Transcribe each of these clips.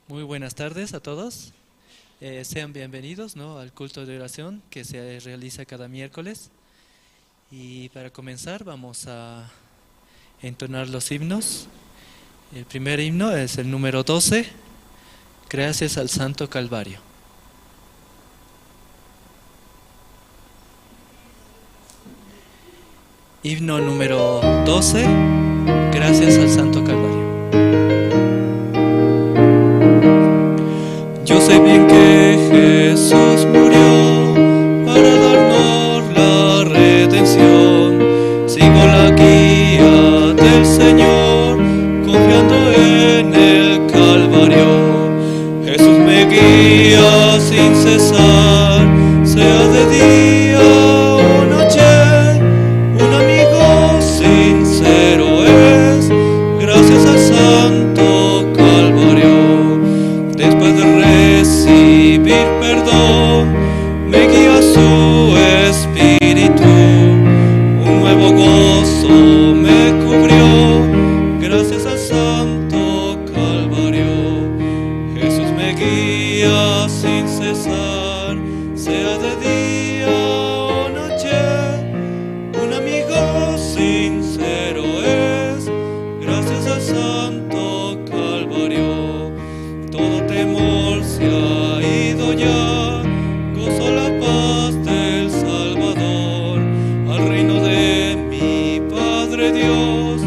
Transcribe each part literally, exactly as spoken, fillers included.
Muy buenas tardes a todos. Eh, sean bienvenidos, ¿no?, al culto de oración que se realiza cada miércoles. Y para comenzar vamos a entonar los himnos. El primer himno es el número doce, Gracias al Santo Calvario. Himno número doce, Gracias al Santo Calvario. Yo sé bien que Jesús murió para darnos la redención. Sigo la guía del Señor, confiando en el Calvario. Jesús me guía sin cesar, sea de día o noche. Un amigo sincero es, gracias al Santo Calvario. Después de recibir perdón, me guía su Espíritu. Un nuevo gozo me cubrió, gracias al Santo Calvario. Jesús me guía sin cesar, sea de día o noche. Un amigo sincero es, gracias al Santo Calvario. Todo temor se ha ido ya, gozo la paz del Salvador. Al reino de mi Padre Dios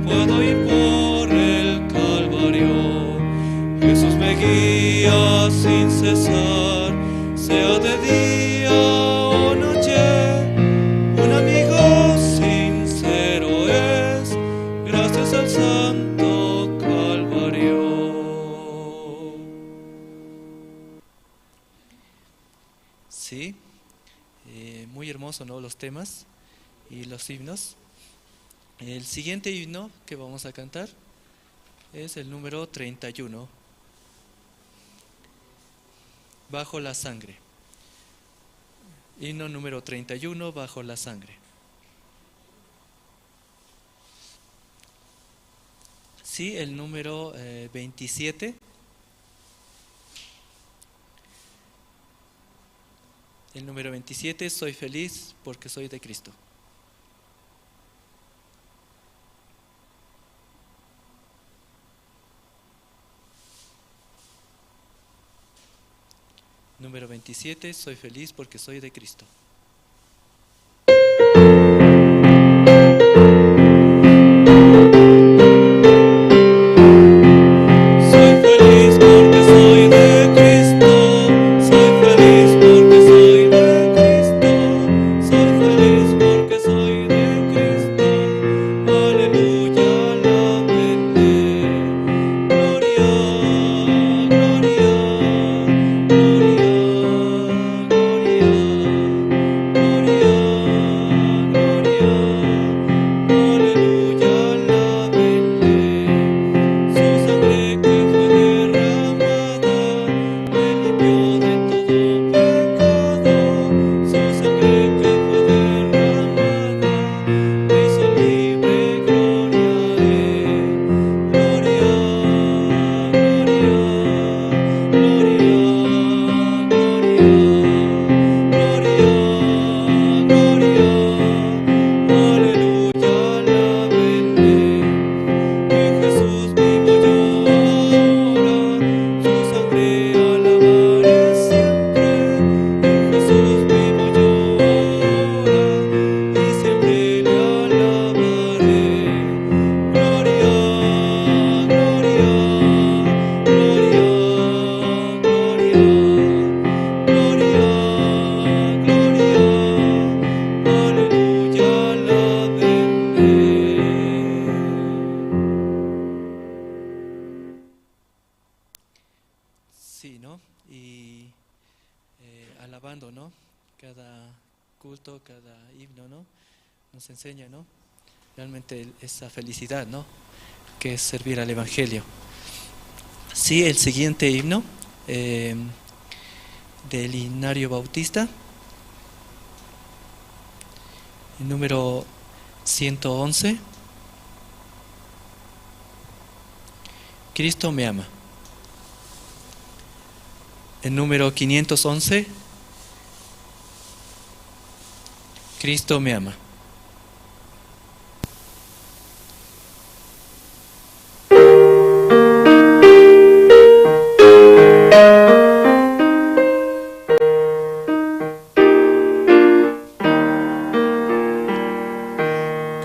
puedo ir por el Calvario. Jesús me guía sin cesar, sea de día o noche. Un amigo sincero es, gracias al Santo Calvario. Sí, eh, muy hermoso, ¿no?, los temas y los himnos. El siguiente himno que vamos a cantar es el número treinta y uno, Bajo la Sangre. Himno número treinta y uno, Bajo la Sangre. Sí, el número, eh, veintisiete. El número veintisiete, Soy feliz porque soy de Cristo. Número veintisiete, Soy feliz porque soy de Cristo. Soy feliz porque soy de Cristo, soy feliz porque soy de Cristo, soy feliz porque soy de Cristo. Aleluya, alábenle. Gloria, gloria, gloria, gloria, gloria, gloria. Aleluya, alábenle. Su sangre que fue derramada me limpió de todo pecado. Su sangre que fue derramada me hizo libre. Gloria a Él. Gloria, gloria, gloria, gloria, gloria, gloria. Aleluya, alábenle. En Jesús vivo yo ahora, su sangre alabaré siempre. En Jesús vivo yo ahora, y siempre le alabaré. Gloria, gloria, gloria, gloria, gloria, gloria. Aleluya, alábenle. Sí, ¿no? Y, eh, alabando, ¿no?, cada culto, cada himno, ¿no?, nos enseña, ¿no?, realmente el, esa felicidad, ¿no?, que es servir al Evangelio. Sí, el siguiente himno, eh, del himnario Bautista, número ciento once. Cristo me ama. El número quinientos once, Cristo me ama.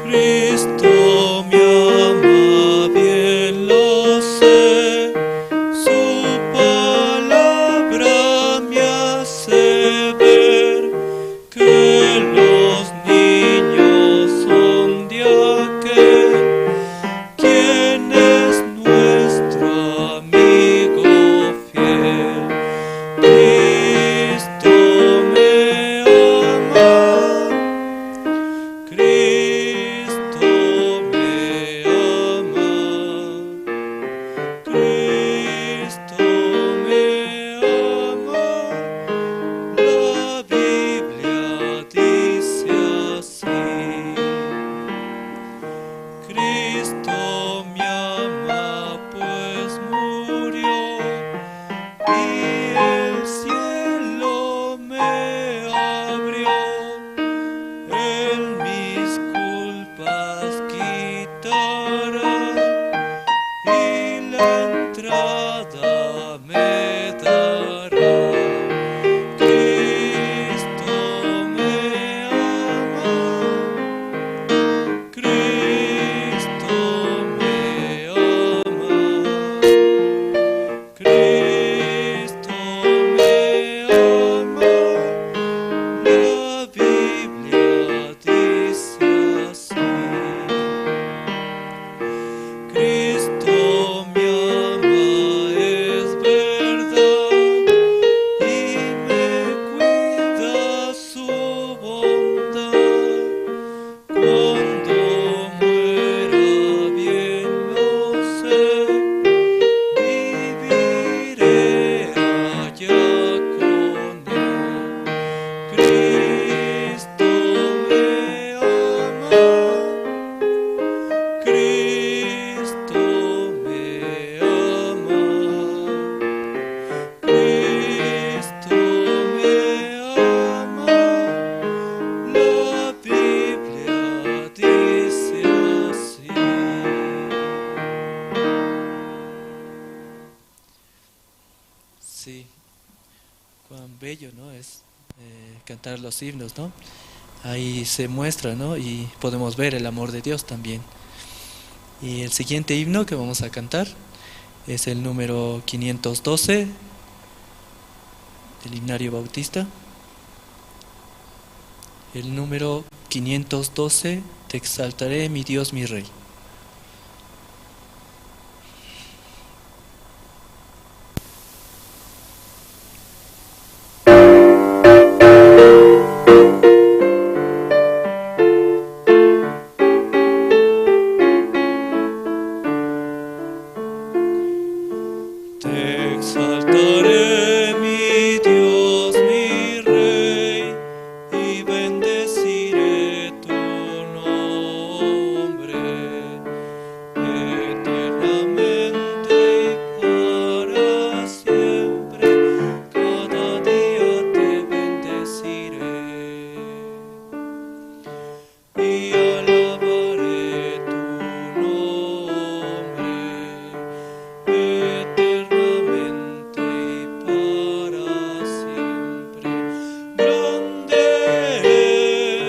Cristo me ama, bien lo sé, su palabra me hace ver que los niños son de aquel quien es nuestro amigo fiel. Cristo me ama, Cristo me ama, Cristo me ama. La Biblia dice así. Cristo me ama, pues murió y el cielo me abrió. Él mis culpas quitará y la entrada me dará. Cristo me ama, Cristo me ama, Cristo me ama. La Biblia dice así. Cristo me ama, es verdad, y me cuida su bondad. Cuando muera, bien lo sé, viviré allá con él. Cristo me ama, Cristo me ama, Cristo me ama. La Biblia dice así. Sí, cuán bello, ¿no? Es, eh, cantar los himnos, ¿no? Ahí se muestra, ¿no? Y podemos ver el amor de Dios también. Y el siguiente himno que vamos a cantar es el número quinientos doce del himnario bautista. El número quinientos doce, Te exaltaré, mi Dios, mi Rey. Te exaltaré, mi Dios, mi Rey, y bendeciré tu nombre eternamente y para siempre. Cada día te bendeciré y alabaré tu nombre eternamente y para siempre. Grande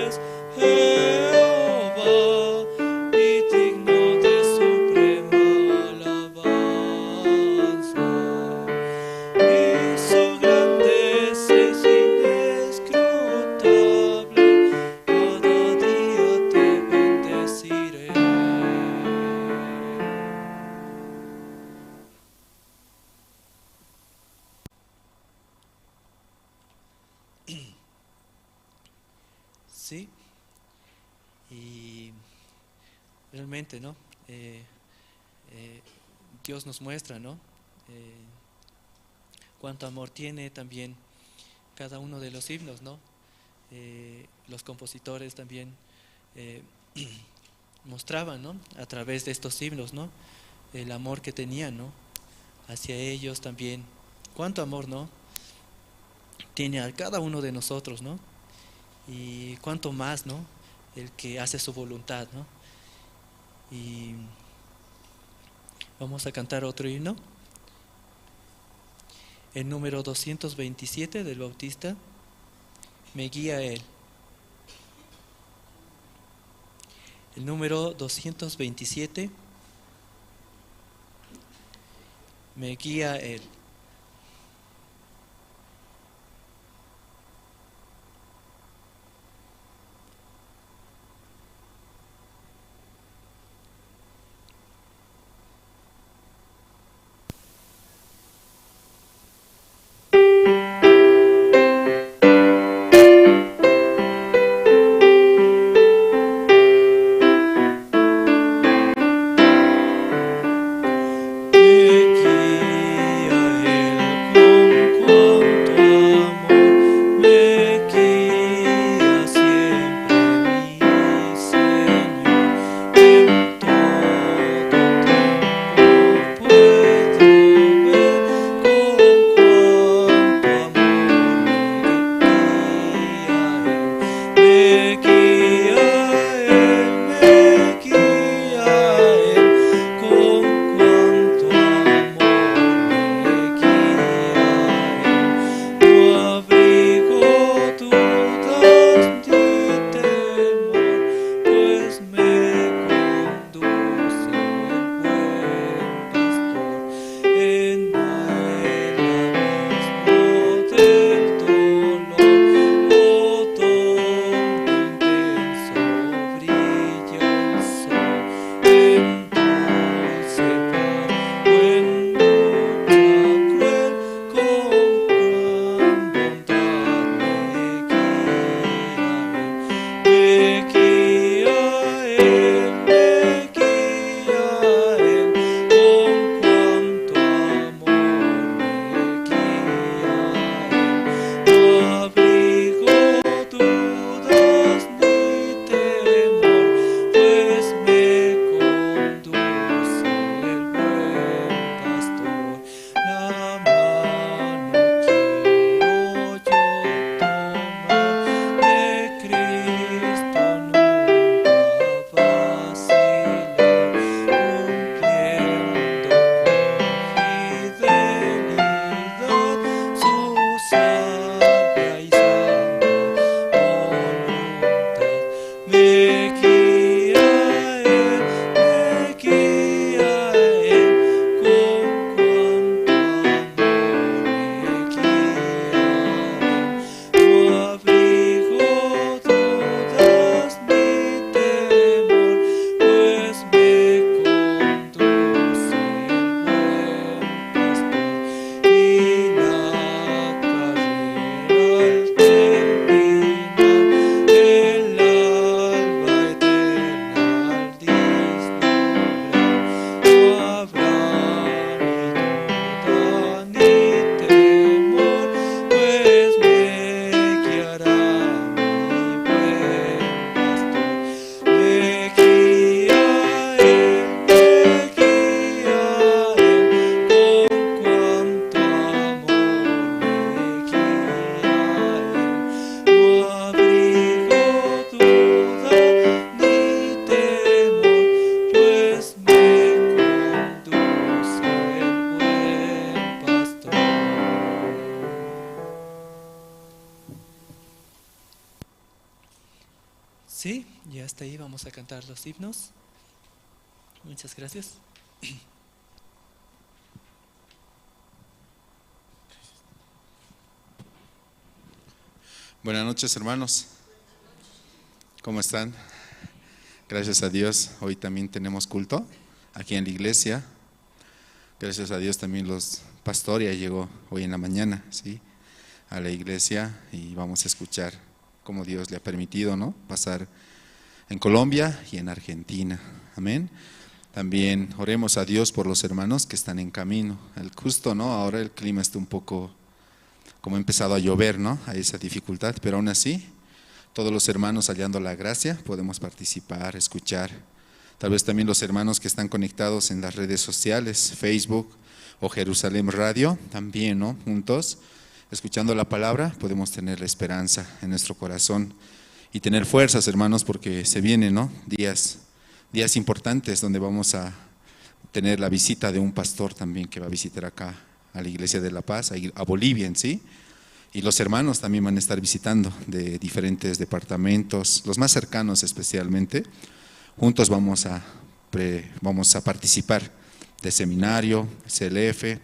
es Jehová y digno de suprema alabanza, y su grandeza es inescrutable. Cada día te bendeciré. Sí, y realmente, ¿no? Eh, eh, Dios nos muestra, ¿no? Eh, cuánto amor tiene también cada uno de los himnos, ¿no? Eh, los compositores también, eh, mostraban, ¿no? A través de estos himnos, ¿no? El amor que tenían, ¿no? Hacia ellos también. Cuánto amor, ¿no? tiene a cada uno de nosotros, ¿no? Y cuánto más, ¿no? El que hace su voluntad, ¿no? Y vamos a cantar otro himno. El número doscientos veintisiete del Bautista, Me guía Él. El número doscientos veintisiete, Me guía Él. Sí, y hasta ahí vamos a cantar los himnos. Muchas gracias. Buenas noches, hermanos. ¿Cómo están? Gracias a Dios, hoy también tenemos culto aquí en la iglesia. Gracias a Dios también los pastores ya llegó hoy en la mañana, ¿sí? A la iglesia y vamos a escuchar cómo Dios le ha permitido, ¿no? Pasar en Colombia y en Argentina. Amén. También oremos a Dios por los hermanos que están en camino. El justo, ¿no? Ahora el clima está un poco como ha empezado a llover, ¿no? Hay esa dificultad, pero aún así, todos los hermanos hallando la gracia, podemos participar, escuchar. Tal vez también los hermanos que están conectados en las redes sociales, Facebook o Jerusalén Radio, también, ¿no? Juntos Escuchando la palabra, podemos tener la esperanza en nuestro corazón y tener fuerzas, hermanos, porque se vienen, ¿no? Días, días importantes donde vamos a tener la visita de un pastor también que va a visitar acá a la iglesia de La Paz, a, a Bolivia en sí. Y los hermanos también van a estar visitando de diferentes departamentos, los más cercanos especialmente. Juntos vamos a, pre- vamos a participar de seminario, C L F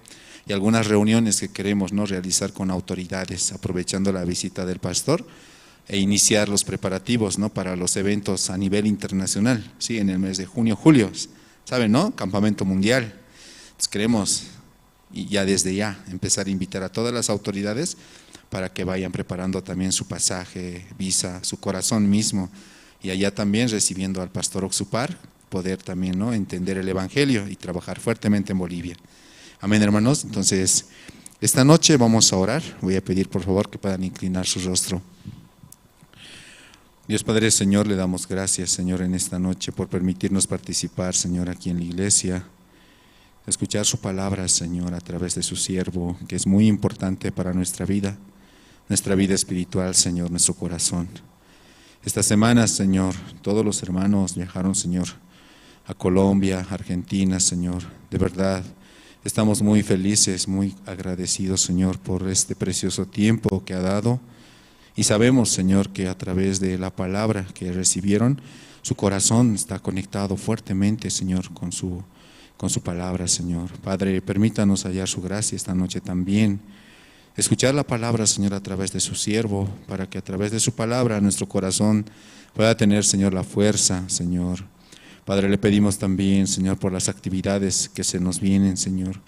y algunas reuniones que queremos, ¿no?, realizar con autoridades, aprovechando la visita del pastor e iniciar los preparativos, ¿no?, para los eventos a nivel internacional, ¿sí? En el mes de junio, julio, ¿saben, no? Campamento mundial. Entonces queremos, y ya desde ya, empezar a invitar a todas las autoridades para que vayan preparando también su pasaje, visa, su corazón mismo, y allá también recibiendo al pastor Oxupar, poder también, ¿no?, entender el evangelio y trabajar fuertemente en Bolivia. Amén, hermanos. Entonces, esta noche vamos a orar. Voy a pedir, por favor, que puedan inclinar su rostro. Dios Padre, Señor, le damos gracias, Señor, en esta noche por permitirnos participar, Señor, aquí en la iglesia, escuchar su palabra, Señor, a través de su siervo, que es muy importante para nuestra vida, nuestra vida espiritual, Señor, nuestro corazón. Esta semana, Señor, todos los hermanos viajaron, Señor, a Colombia, Argentina, Señor. De verdad, estamos muy felices, muy agradecidos, Señor, por este precioso tiempo que ha dado. Y sabemos, Señor, que a través de la palabra que recibieron, su corazón está conectado fuertemente, Señor, con su, con su palabra, Señor. Padre, permítanos hallar su gracia esta noche también. Escuchar la palabra, Señor, a través de su siervo, para que a través de su palabra nuestro corazón pueda tener, Señor, la fuerza, Señor. Padre, le pedimos también, Señor, por las actividades que se nos vienen, Señor.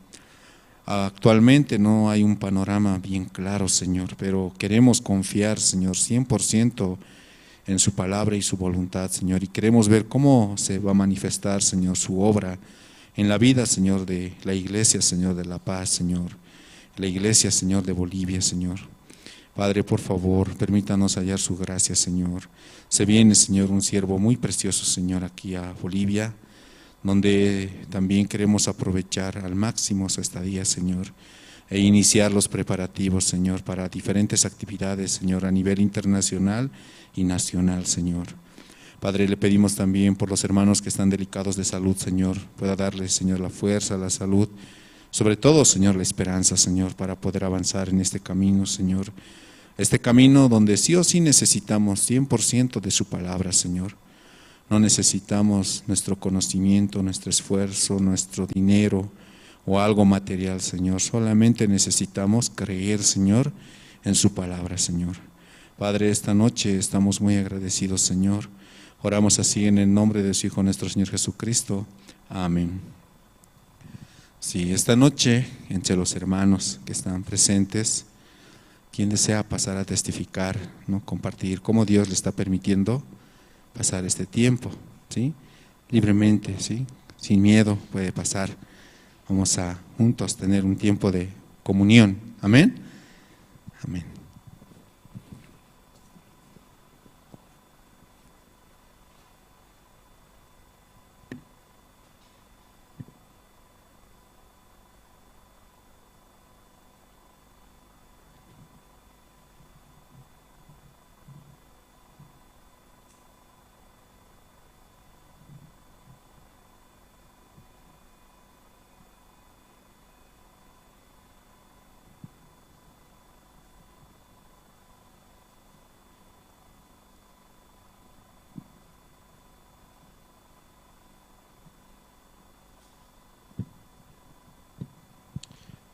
Actualmente no hay un panorama bien claro, Señor, pero queremos confiar, Señor, cien por ciento en su palabra y su voluntad, Señor, y queremos ver cómo se va a manifestar, Señor, su obra en la vida, Señor, de la iglesia, Señor, de La Paz, Señor, la iglesia, Señor, de Bolivia, Señor. Padre, por favor, permítanos hallar su gracia, Señor. Se viene, Señor, un siervo muy precioso, Señor, aquí a Bolivia, donde también queremos aprovechar al máximo su estadía, Señor, e iniciar los preparativos, Señor, para diferentes actividades, Señor, a nivel internacional y nacional, Señor. Padre, le pedimos también por los hermanos que están delicados de salud, Señor, pueda darles, Señor, la fuerza, la salud, sobre todo, Señor, la esperanza, Señor, para poder avanzar en este camino, Señor. Este camino donde sí o sí necesitamos cien por ciento de su palabra, Señor. No necesitamos nuestro conocimiento, nuestro esfuerzo, nuestro dinero o algo material, Señor. Solamente necesitamos creer, Señor, en su palabra, Señor. Padre, esta noche estamos muy agradecidos, Señor. Oramos así en el nombre de su Hijo, nuestro Señor Jesucristo. Amén. Sí, esta noche, entre los hermanos que están presentes, quien desea pasar a testificar, ¿no?, compartir cómo Dios le está permitiendo pasar este tiempo, ¿sí? Libremente, ¿sí? Sin miedo puede pasar. Vamos a juntos tener un tiempo de comunión. Amén. Amén.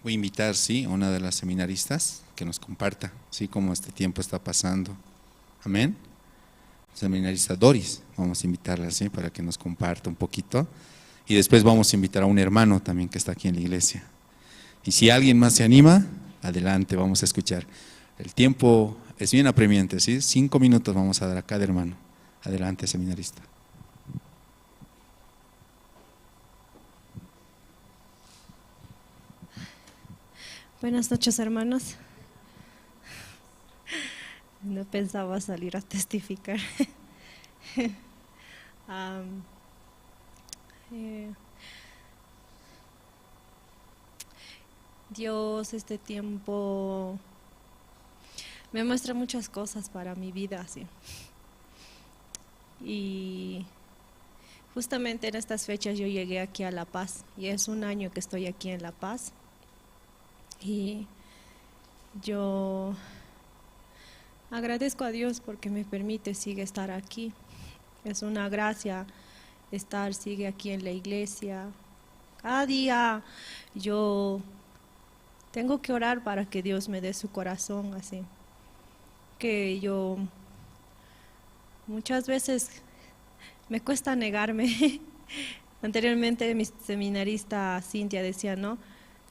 Voy a invitar, sí, a una de las seminaristas que nos comparta, sí, cómo este tiempo está pasando. Amén. Seminarista Doris, vamos a invitarla, sí, para que nos comparta un poquito. Y después vamos a invitar a un hermano también que está aquí en la iglesia. Y si alguien más se anima, adelante, vamos a escuchar. El tiempo es bien apremiante, ¿sí? Cinco minutos vamos a dar a cada hermano. Adelante, seminarista. Buenas noches, hermanos. No pensaba salir a testificar. Am, eh, Dios, este tiempo Me muestra muchas cosas para mi vida, así. Y justamente en estas fechas yo llegué aquí a La Paz, y es un año que estoy aquí en La Paz. Y yo agradezco a Dios porque me permite sigue estar aquí. Es una gracia estar sigue aquí en la iglesia. Cada día yo tengo que orar para que Dios me dé su corazón, así. Que yo muchas veces me cuesta negarme. Anteriormente mi seminarista Cintia decía, ¿no?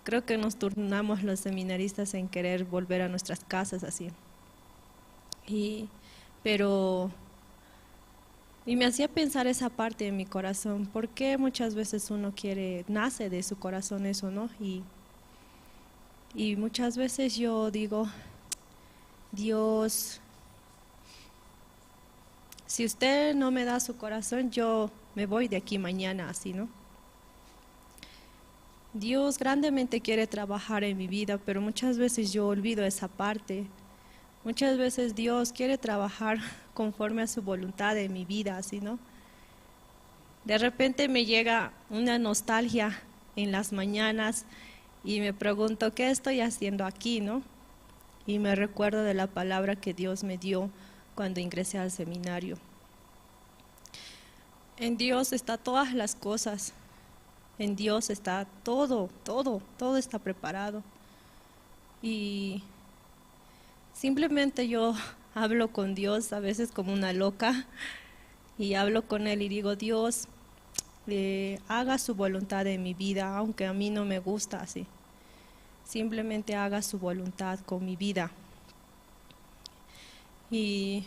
Creo que nos turnamos los seminaristas en querer volver a nuestras casas, así. Y, pero, y me hacía pensar esa parte en mi corazón, ¿por qué muchas veces uno quiere, nace de su corazón eso, ¿no? Y, y muchas veces yo digo, Dios, si usted no me da su corazón, yo me voy de aquí mañana, así, ¿no? Dios grandemente quiere trabajar en mi vida, pero muchas veces yo olvido esa parte. Muchas veces Dios quiere trabajar conforme a su voluntad en mi vida, así, ¿no? De repente me llega una nostalgia en las mañanas y me pregunto, ¿qué estoy haciendo aquí, no? Y me recuerdo de la palabra que Dios me dio cuando ingresé al seminario. En Dios está todas las cosas. En Dios está todo, todo, todo está preparado. Y simplemente yo hablo con Dios a veces como una loca y hablo con Él y digo, Dios, eh, haga su voluntad en mi vida, aunque a mí no me gusta así. Simplemente haga su voluntad con mi vida. Y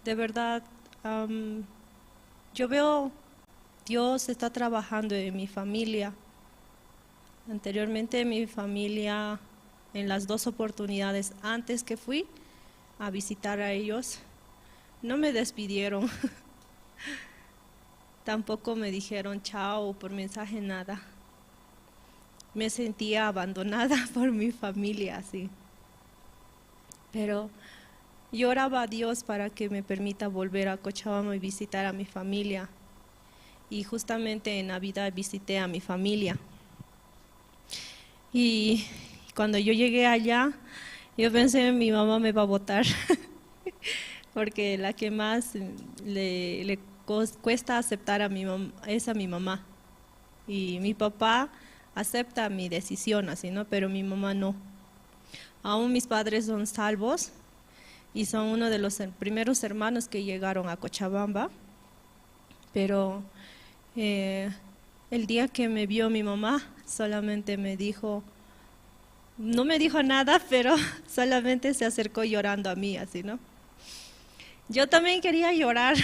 de verdad, am, yo veo Dios está trabajando en mi familia. Anteriormente mi familia, en las dos oportunidades antes que fui a visitar a ellos, no me despidieron. Tampoco me dijeron chao por mensaje, nada. Me sentía abandonada por mi familia, sí. Pero yo oraba a Dios para que me permita volver a Cochabamba y visitar a mi familia. Y justamente en Navidad visité a mi familia. Y cuando yo llegué allá, yo pensé, mi mamá me va a botar, porque la que más le, le cos-, cuesta aceptar a mi mam-, es a mi mamá. Y mi papá acepta mi decisión, así, ¿no? Pero mi mamá no. Aún mis padres son salvos y son uno de los her-, primeros hermanos que llegaron a Cochabamba. Pero, eh, el día que me vio mi mamá, solamente me dijo, no me dijo nada, pero solamente se acercó llorando a mí, así, ¿no? Yo también quería llorar,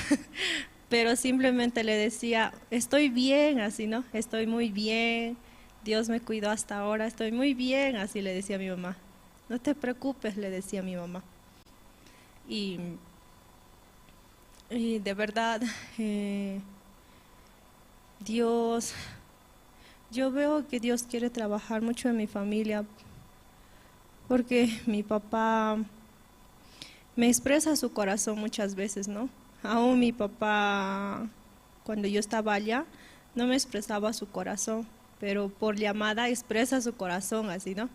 pero simplemente le decía, estoy bien, así, ¿no? Estoy muy bien, Dios me cuidó hasta ahora, estoy muy bien, así le decía a mi mamá. No te preocupes, le decía a mi mamá. Y, y de verdad, eh, Dios, yo veo que Dios quiere trabajar mucho en mi familia, porque mi papá me expresa su corazón muchas veces, ¿no? Aún mi papá, cuando yo estaba allá, no me expresaba su corazón, pero por llamada expresa su corazón, así, ¿no?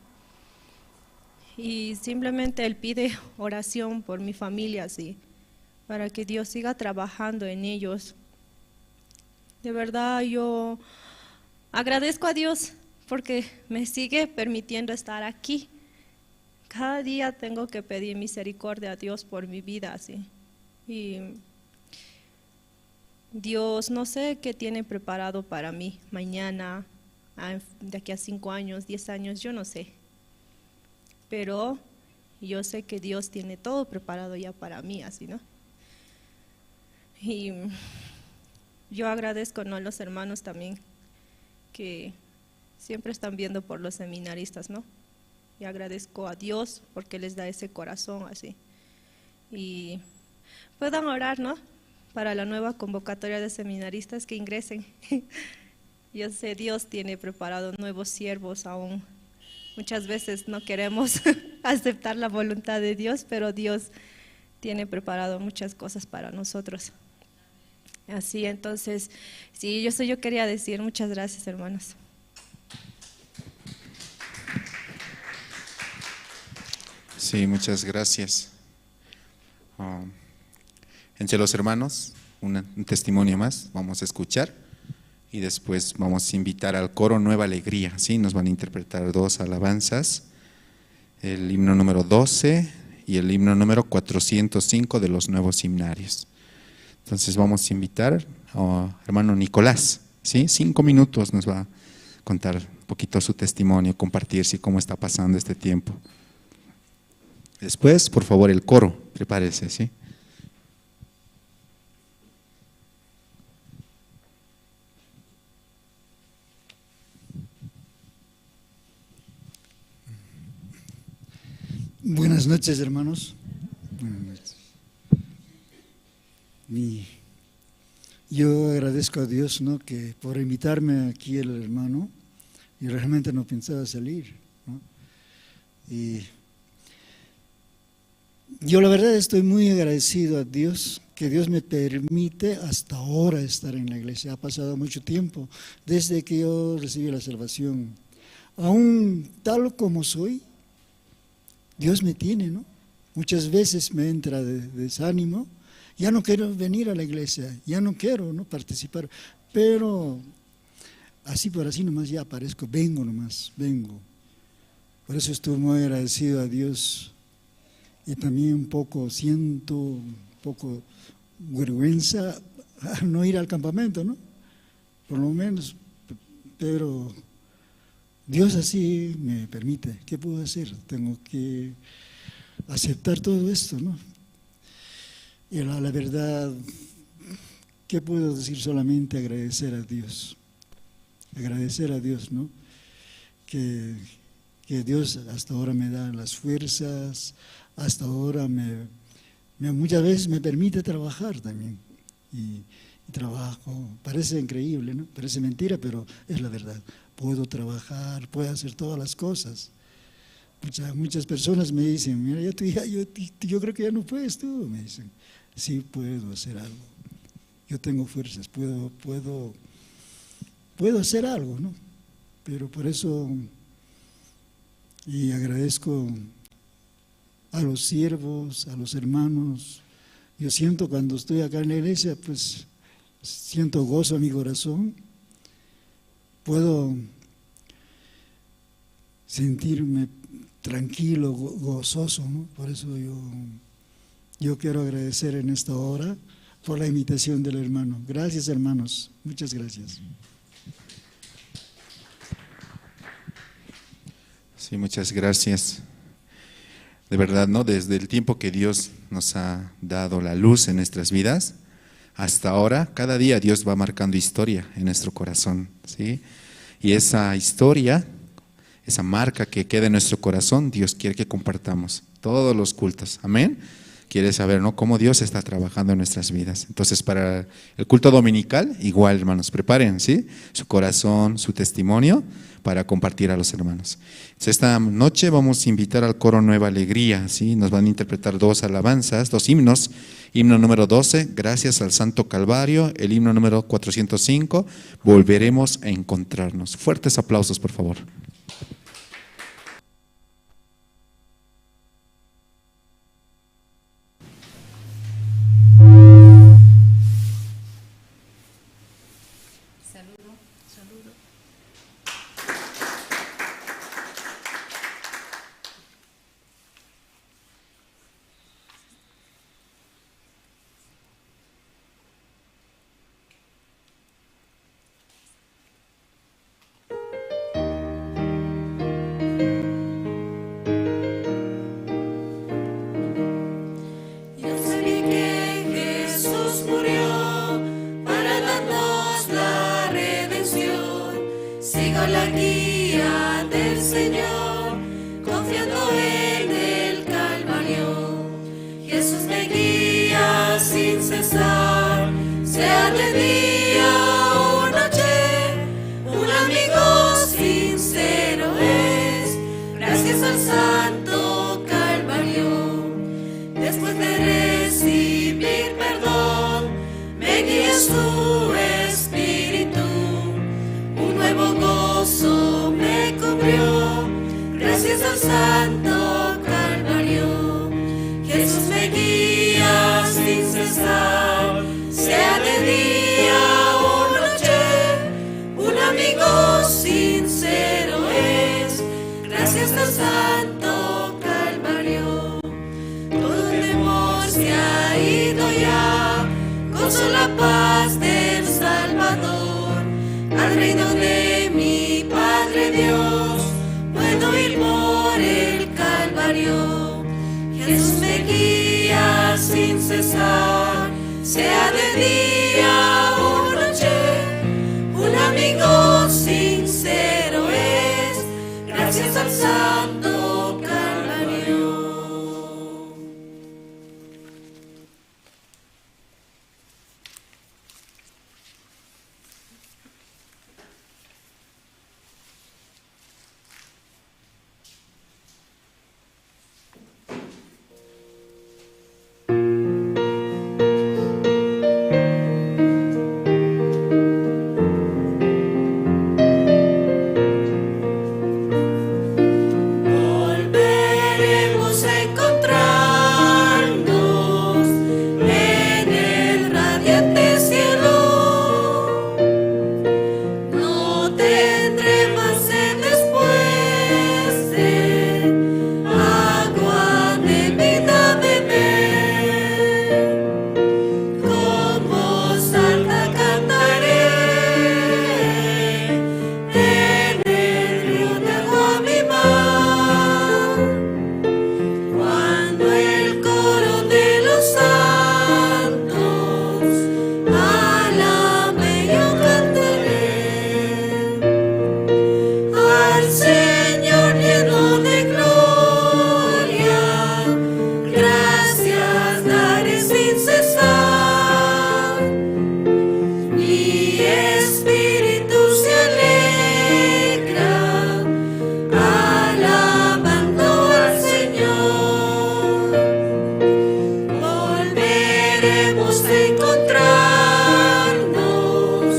Y simplemente él pide oración por mi familia, así, para que Dios siga trabajando en ellos. De verdad, yo agradezco a Dios porque me sigue permitiendo estar aquí. Cada día tengo que pedir misericordia a Dios por mi vida, así. Y Dios, no sé qué tiene preparado para mí mañana, a, de aquí a cinco años, diez años, yo no sé. Pero yo sé que Dios tiene todo preparado ya para mí, así, ¿no? Y yo agradezco, ¿no?, a los hermanos también que siempre están viendo por los seminaristas, ¿no? Y agradezco a Dios porque les da ese corazón así. Y puedan orar, ¿no?, para la nueva convocatoria de seminaristas que ingresen. Yo sé, Dios tiene preparado nuevos siervos aún. Muchas veces no queremos. aceptar la voluntad de Dios, pero Dios tiene preparado muchas cosas para nosotros. Así, entonces, sí, yo soy, yo quería decir muchas gracias, hermanos. Sí, muchas gracias. Ah, entre los hermanos, una, un testimonio más, vamos a escuchar y después vamos a invitar al coro Nueva Alegría, ¿sí? Nos van a interpretar dos alabanzas, el himno número doce y el himno número cuatrocientos cinco de los nuevos himnarios. Entonces vamos a invitar a hermano Nicolás, ¿sí? Cinco minutos nos va a contar un poquito su testimonio, compartir, ¿sí? Cómo está pasando este tiempo. Después, por favor, el coro, prepárese, ¿sí? Buenas noches, hermanos. Buenas noches. Mi- yo agradezco a Dios, ¿no? Que por invitarme aquí el hermano, y realmente no pensaba salir, ¿no? Y yo la verdad estoy muy agradecido a Dios, que Dios me permite hasta ahora estar en la iglesia. Ha pasado mucho tiempo desde que yo recibí la salvación. Aún tal como soy, Dios me tiene, ¿no? Muchas veces me entra de- desánimo, ya no quiero venir a la iglesia, ya no quiero, ¿no? Participar, pero así por así nomás ya aparezco, vengo nomás, vengo. Por eso estoy muy agradecido a Dios y también un poco, siento un poco vergüenza no ir al campamento, ¿no? Por lo menos, pero Dios así me permite. ¿Qué puedo hacer? Tengo que aceptar todo esto, ¿no? Y la, la verdad, ¿qué puedo decir? Solamente agradecer a Dios. Agradecer a Dios, ¿no? Que, que Dios hasta ahora me da las fuerzas, hasta ahora me, me- muchas veces me permite trabajar también. Y, y trabajo, parece increíble, ¿no? Parece mentira, pero es la verdad. Puedo trabajar, puedo hacer todas las cosas. Muchas, muchas personas me dicen, mira, ya tú, ya, yo, yo creo que ya no puedes tú, me dicen. Sí, puedo hacer algo. Yo tengo fuerzas, puedo, puedo, puedo hacer algo, ¿no? Pero por eso, y agradezco a los siervos, a los hermanos. Yo siento cuando estoy acá en la iglesia, pues siento gozo en mi corazón. Puedo sentirme tranquilo, go- gozoso, ¿no? Por eso yo, yo quiero agradecer en esta hora por la invitación del hermano. Gracias, hermanos. Muchas gracias. Sí, muchas gracias. De verdad, ¿no? Desde el tiempo que Dios nos ha dado la luz en nuestras vidas, hasta ahora, cada día Dios va marcando historia en nuestro corazón, ¿sí? Y esa historia, esa marca que queda en nuestro corazón, Dios quiere que compartamos todos los cultos. Amén. Quiere saber, ¿no? Cómo Dios está trabajando en nuestras vidas. Entonces, para el culto dominical, igual, hermanos, preparen, ¿sí? Su corazón, su testimonio para compartir a los hermanos. Entonces, esta noche vamos a invitar al coro Nueva Alegría, ¿sí? Nos van a interpretar dos alabanzas, dos himnos. Himno número doce, Gracias al Santo Calvario. El himno número cuatrocientos cinco, Volveremos a encontrarnos. Fuertes aplausos, por favor. Yo sé que Jesús murió para darnos la redención. Sigo la guía del Señor, confiando en el Calvario. Jesús me guía sin cesar, sea de día o noche, un amigo sincero es. Gracias al Santo Santo Calvario. Jesús me guía sin cesar, sea de día o noche, un amigo sincero es. Gracias al Santo Calvario. Todo temor se ha ido ya, gozo la paz del Salvador. Al reino de mi Padre Dios puedo ir por el Calvario. Jesús me guía sin cesar, sea de día o noche, un amigo sincero es. Gracias al Santo Calvario. Volveremos a encontrarnos en el radiante cielo. No tendré más sed después de agua de vida beber. Con voz alta cantaré en el río de agua viva. Cuando el coro de los santos alabe, yo cantaré al Señor lleno de gloria. Gracias daré sin cesar. Mi espíritu se alegra alabando al Señor. Volveremos a encontrarnos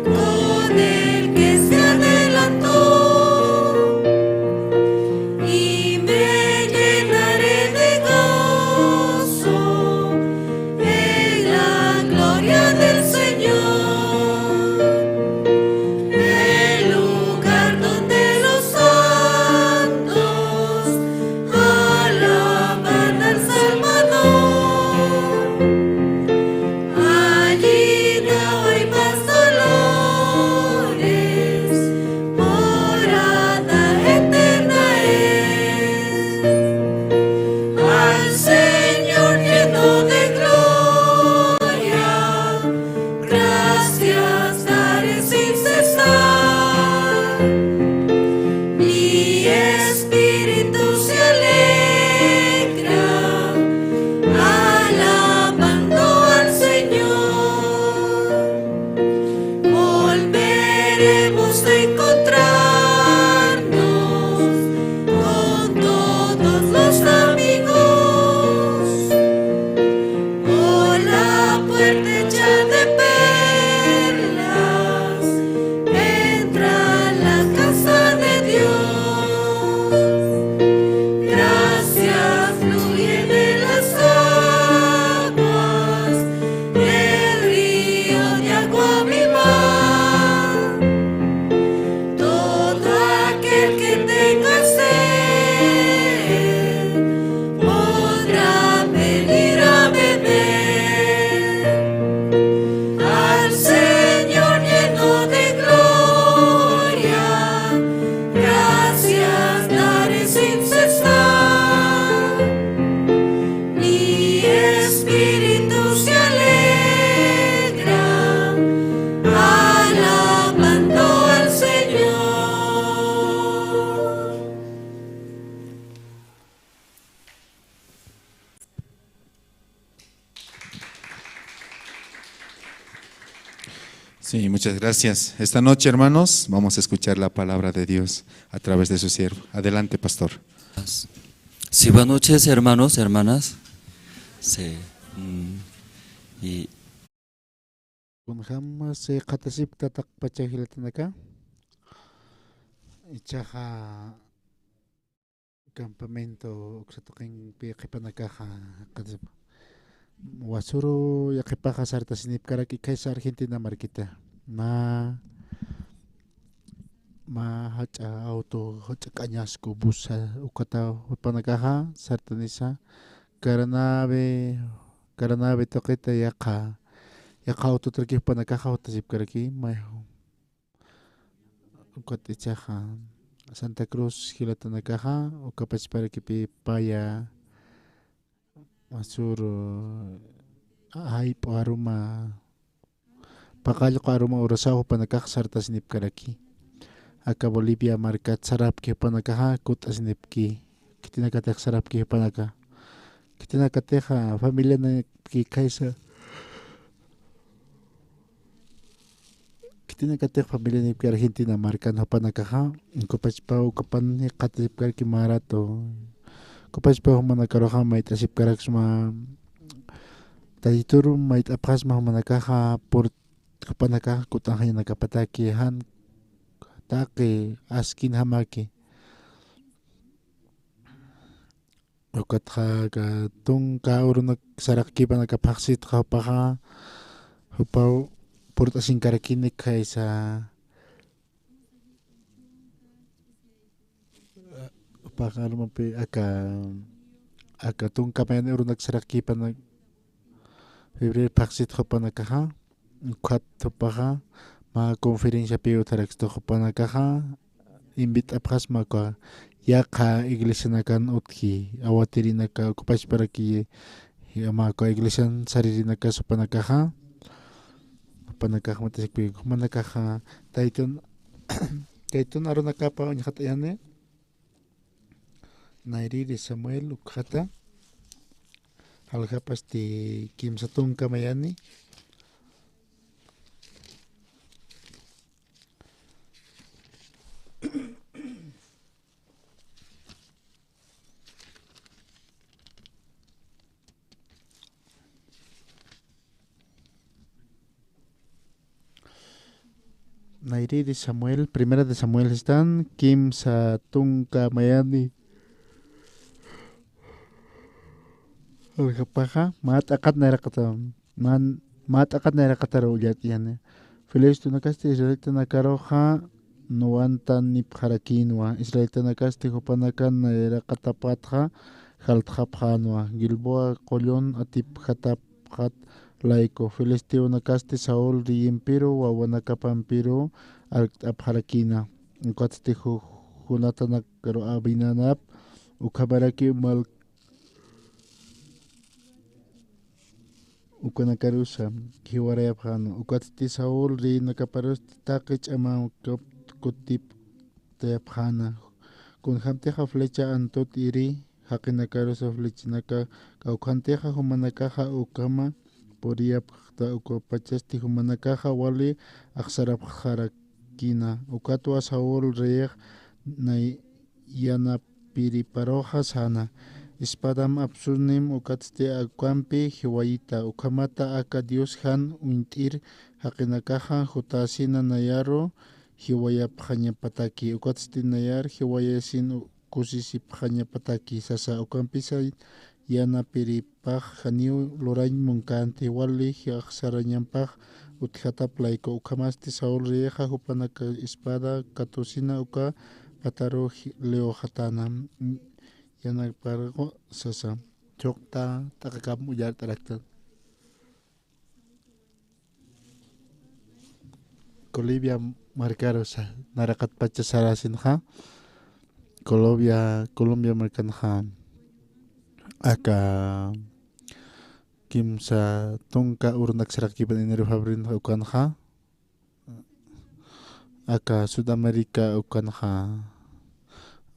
con el que se adelantó y me llenaré de gozo en la gloria del Señor. El lugar donde los santos alaban al Salvador. Allí no hay más dolores, morada eterna es. Al Señor lleno de gloria, gracias daré sin cesar. Mi espíritu se alegra alabando al Señor. Volveremos a encontrarnos con todos los amigos. Por la puerta hecha de perlas entra la casa de Dios. Gracias fluye de las aguas, el río de agua viva. Todo aquel que tenga sed podrá venir a beber. Al Señor lleno de gloria, gracias daré sin cesar. Mi espíritu se alegra alabando al Señor. Sí, muchas gracias. Esta noche, hermanos, vamos a escuchar la palabra de Dios a través de su siervo. Adelante, pastor. Sí, buenas noches, hermanos, hermanas. Sí, mm, y kunjam, sí, qhatasipkta taqpacha jilatanaka. Ichaxa campamento uksa tuqinpi qhipanakaxa, qhipanakas wasuru yaqhipaxa sartasinipkaraki khaysa Argentina markita. Mä, mä jach'a auto, jach'a k'añasku busa, ukata jupanakaxa sartanisa, Caranavi, Caranavi tuqita yaqha, yaqha autotaki jupanakaxa jutasipkaraki, mayju. Ukat ichaxa Santa Cruz jilatanakaxa, ukapachparakipï paya, wasuru, jayp'u aruma, paqallqu aruma urasaw jupanakax sartasinipkaraki. Aka Bolivia markat sarapki jupanakaxa kut'asinipki. Khitinakatix sarapki jupanaka. Khitinakatixa familianipki khaysa. Khitinakatix familianipki Argentina markan jupanakaxa, ukapachpa ukapan jikxatasipkaraki mä rato. Ukapachpa jumanakaruxa mayt'asipkaraksma, Taytur mayt'apxasma jumanakaxa, pur jupanakax kut'añanakapataki, jan taqi askinjamaki. Ukatxa aka tunka urunak saraqkipanaka phaxsitxa jupaxa, jupaw purt'asinkarakinik khaysa, jupaxa armapi aka, aka tunka mayani urunak saraqkipanak febrero phaxsitxa jupanakaxa, ukhat jupaxa mä conferenciapi utjarakstu jupanakaxa, invit'apxasma uka yaqha iglesianakan utji, awatirinaka ukapachparaki, mä uka iglesian saririnaka jupanakaxa, jupanakax mat'asipki, jumanakaxa taytun, taytun arunakapa uñjat'ayani, Nayrïri Samuel ukxata, jaljapasti kimsa tunka mayani. Nayrïri Samuel, Primera de Samuel sistan, kimsa tunka mayani. Jaljapxa, mä t'aqat nayraqata, mä, mä t'aqat nayraqataru ullt'ayani. Filisteonakasti israelitanakarux nuwantanipxarakïnwa, israelitanakas jupanaka nayraqatapatxa jaltxapxänwa, Gilboa qullun atipjatapxat layku. Filisteonakasti Saúl reyimpiru wawanakapampiru arkt'apxarakïna. Ukatsti Ju-, Jonatanakaru Abinadab, ukhamaraki mal-, ukanakarusa jiwarayapxänwa. Ukatsti Saúl reynakaparusti taqi ch'aman kut-, kutiptayapxäna. Kunjamtixa flecha antut iri, jaqinakarusa flechanaka, kawkhantixa jumanakaxa ukhama puriyapxta, ukapachasti jumanakaxa wali axsarapxarakïna. Ukatwa Saúl reyx nay-, yanapiriparuxa säna, espadam apsunim, ukatsti ukampi jiwayita, ukhamata aka Dios jan uñt'ir jaqinakaxa jutäsina nayaru jiwayapxañapataki, ukatsti nayar jiwayasin u-, kusisipxañapataki sasa, ukampisa yanapiripax janiw lurañ munkänti, wali axsarañampax utjatap layku. Ukhamasti Saúl reyixa jupanaka espada katusina uka pataru ji-, liwxatäna, yanaparux sasa. Chuqta t'aqakamp ullart'araktan. Colombia markarusa, nayraqatpacha sarasinxa, Colombia, Colombia markanxa, aka kimsa tunka urunak saraqkipan enero febreronxa ukanxa, aka Sudamérica ukanxa,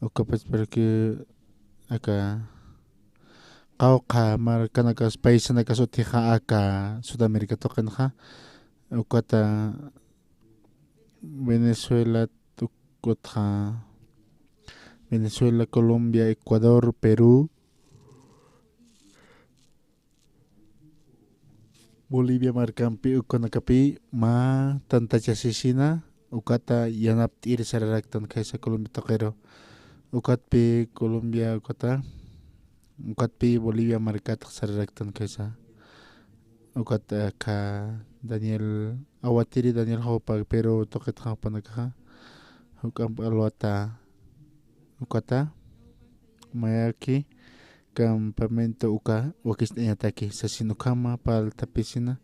ukapachparaki, aka qawqha markanakas, paisanakas utjixa aka Sudamérica tuqinxa, ukata Venezuela, ukatxa Venezuela, Colombia, Ecuador, Perú, Bolivia markampi, ukanakapi mä tantachasisina ukata yanapt'ir sararaktan khaysa Colombia tuqiru. Ukatpi Colombia ukata, ukatpi Bolivia markatx sararaktan kaysa. Ukat aka Daniel, awatiri Daniel jawpa, pero tuqitxa jupanakaxa juk'amp alwata ukata mayaki campamento uka wakicht'añataki sasin ukhama parltapisina.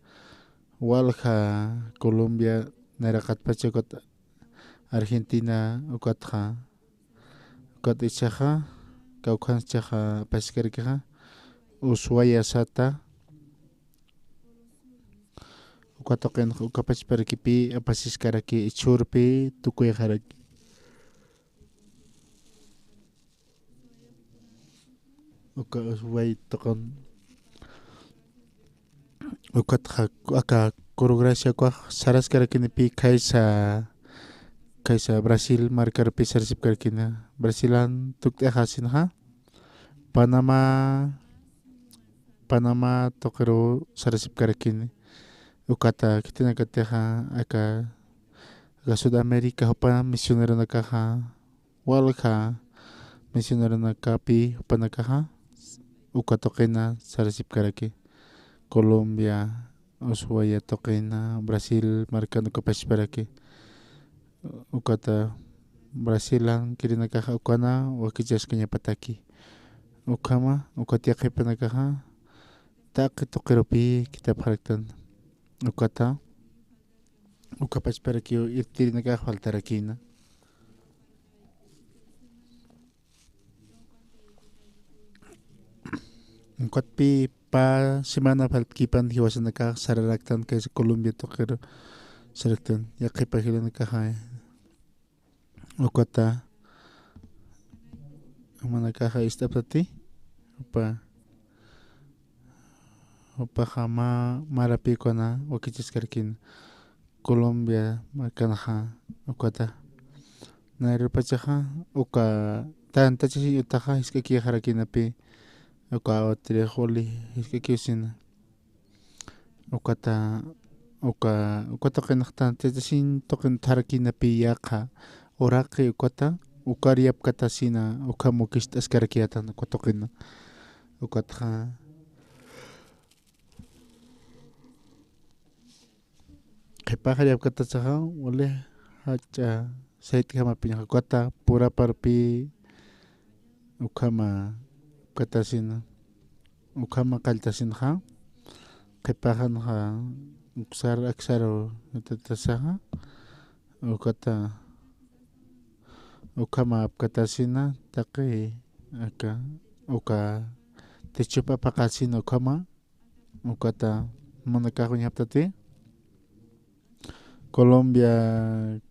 Walja Colombia, nayraqatpacha ukat Argentina ukatxa, ukat ichaxa, kawkhanchaxa apaskarakixa, Ushuaia sata, uka tuqinxa uka pachparakipi apasiskaraki, ichhurpi tukuyxaraki. Uka Ushuaia tuqin. Ukatxa aka Curu Gracia ukax saraskarakinipi kaysa, kaysa Brasil markarupi sarasipkarakina. Brasilan tukt'axasinxa Panamá, Panamá tuqiru sarasipkarakini. Ukata khitinakatixa aka, aka Sudamérica jupa misioneronakaxa, walja misioneronakapi jupanakaxa uka tuqina sarasipkaraki. Colombia, Ushuaia tuqina, Brasil markan uka pachparaki. Ukata Brasilan kirinakaxa ukana wakichaskañapataki. Ukhama, ukat yaqhipanakaxa taqi tuqirupi khithapxaraktan. Ukata, uka pachparakiw irtirinakax faltarakina. Ukatpi pä semana faltkipan jiwasanakax sararaktan kaysa Colombia tuqiru saraktan. Yaqhipa jilanakaxa, ukata jumanakaxa ist'aptati, jupa, jupaxa mä marapi ukana wakichaskarakina. Colombia markanxa ukata. Nayrupachaxa uka tantachasiñ utaxa jisk'akixarakinapi, uka awtirix wali jisk'akiwsina. Ukata, uka, uka tuqinx tantachasiñ tuqin utjarakinapi yaqha uraqi ukata, ukar yapkatasina, ukham wakicht'askarakiyätan uka tuqina. Ukatxa qhipax yapkatasaxa, wali jach'a sayt'jamapiñxa ukata puraparpi ukhama apkatasina, ukhama qalltasinxa, qhipaxanxa uksar aksaru yatatasaxa, ukata ukhama apkatasina, taqi aka, uka techup apaqasina ukhama, ukata jumanakax uñjaptati. Colombia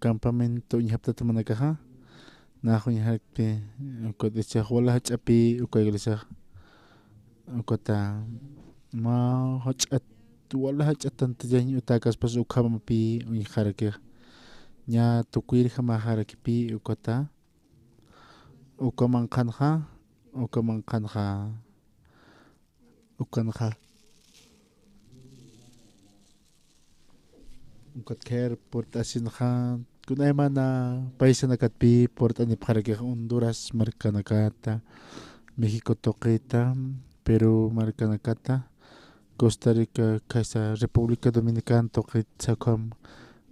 campamento uñjaptati jumanakaxa. Nax uñjarakti, ukat ichax wala jach'api uka iglesiax. Ukata mä jach'at, wala jach'at tantachañ utäkaspas ukhamapi uñjarakix. Ña tukuyirjamaxarakipi ukata. Uka manqhanxa, uka manqhanxa, ukanxa. Ukat khayar purt'asinxa, kunaymana paisanakatpi purt'anipxarakix Honduras markanakata, México tuqita, Perú markanakata, Costa Rica, kaysa República Dominicana tuqit sakham,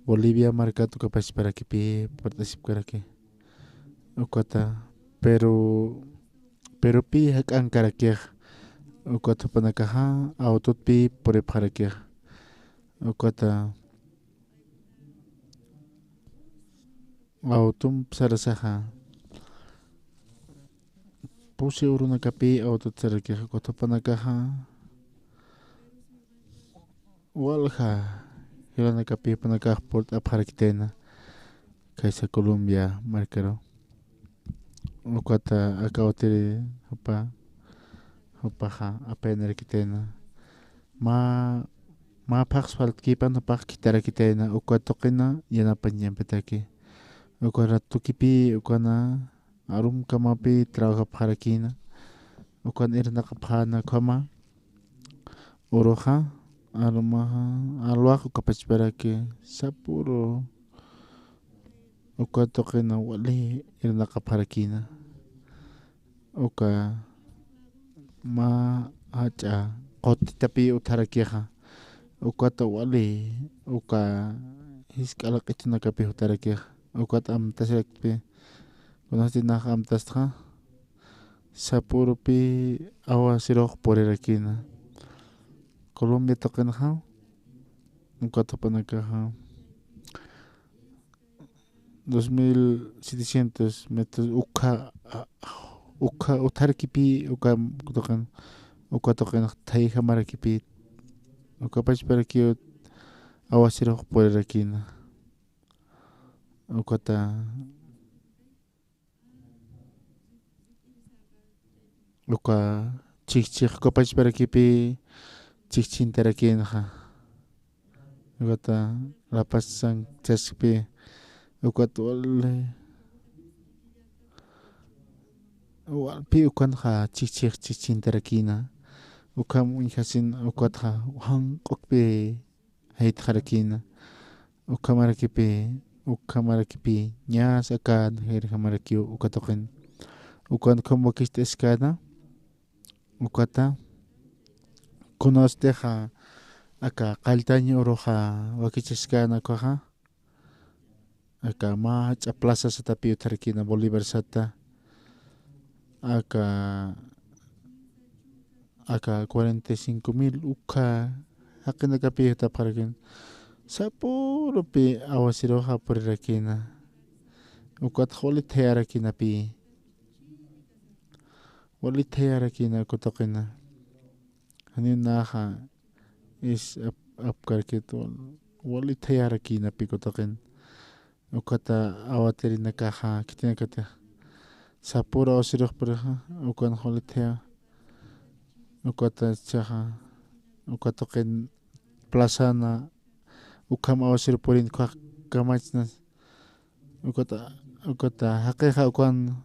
Bolivia markat uka pachparakipi purt'asipkaraki. Ukata, Perú, Perupi jak'ankarakix, ukat jupanakaxa autotpi puripxarakix. Ukata, automp sarasaxa, pusi urunakapi autot sarakix, ukat jupanakaxa walja jilanakapi jupanakax purt'apxarakitayna, kaysa Colombia markaru. Ukata aka utiri jupa, jupaxa apayanarakitayna. Mä, mä phaxs faltkipan jupax khitharakitayna, uka tuqina yanapañampataki. Uka ratukipi, ukana arumkamapi trabajapxarakïna. Ukan irnaqapxäna ukhama. Uruxa, arumaxa, alwax uka pachparaki sapüru uka tuqina wali irnaqapxarakïna. uka mä jach'a qutitapi utharakixa, ukat wali uka jisk'a laq'itunakapi jutarakixa, ukat amtasirakipi, kunasti nax amtastxa, sapürupi aguacerux purirakïna. Colombia tuqinxa, ukat jupanakaxa, dos mil setecientos metros ukha, ukha utharkipï, uka tuqin, uka tuqin thayjamarakipï, uka pachparakiw aguacerux purirakïna. Ukata, uka chhijchhix, uka pachparakipï chhijchhintarakïnxa. Ukata La Paz sankchaskpï, ukat wali, walpï ukanxa chhijchhix chhijchhintarakïna. Ukham uñjasin, ukatxa janq'ukpï jaytxarakïna. Ukhamarakipï, ukhamarakipï ñas akan jayjamarakiw uka tuqin. Ukan ukham wakicht'askäna, ukata, kunawstixa aka qalltañ uruxa wakichaskäna ukaxa, aka mä jach'a plaza satapi utjarakïna, Bolívar sata, aka, aka cuarenta y cinco mil ukha jaqinakapi jutapxarakïna. Sapürupi aguaceruxa purirakïna. Ukat wali thayarakïnapï. Wali thayarakïna uka tuqina. Janiw naxa is ap-, apkarakit wal-, wali thayarakïnapï uka tuqin. Ukata awatirinakaxa khitinakatix sapüru aguacerux purixa, ukan wali thaya. Ukata chaxa, uka tuqin plazana, ukham aguaceru purin ukhax kamachna. Ukata, ukata jaqixa ukan,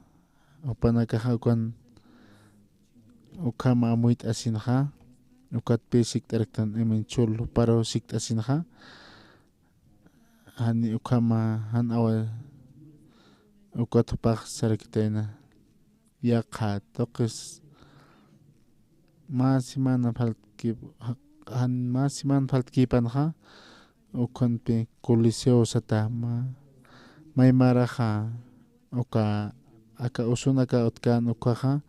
jupanakaxa ukan, ukham amuyt'asinxa, ukatpï sikt'araktan, imin chul juparu sikt'asinxa, jani ukhama, jan awa, ukat jupax sarakitayna. Yaqha tuqis mä semana faltkip-, jan mä semana faltkïpanxa, ukhanpï Coliseo sata, mä-, maymaraxa uka, aka usunaka utjkän ukaxa,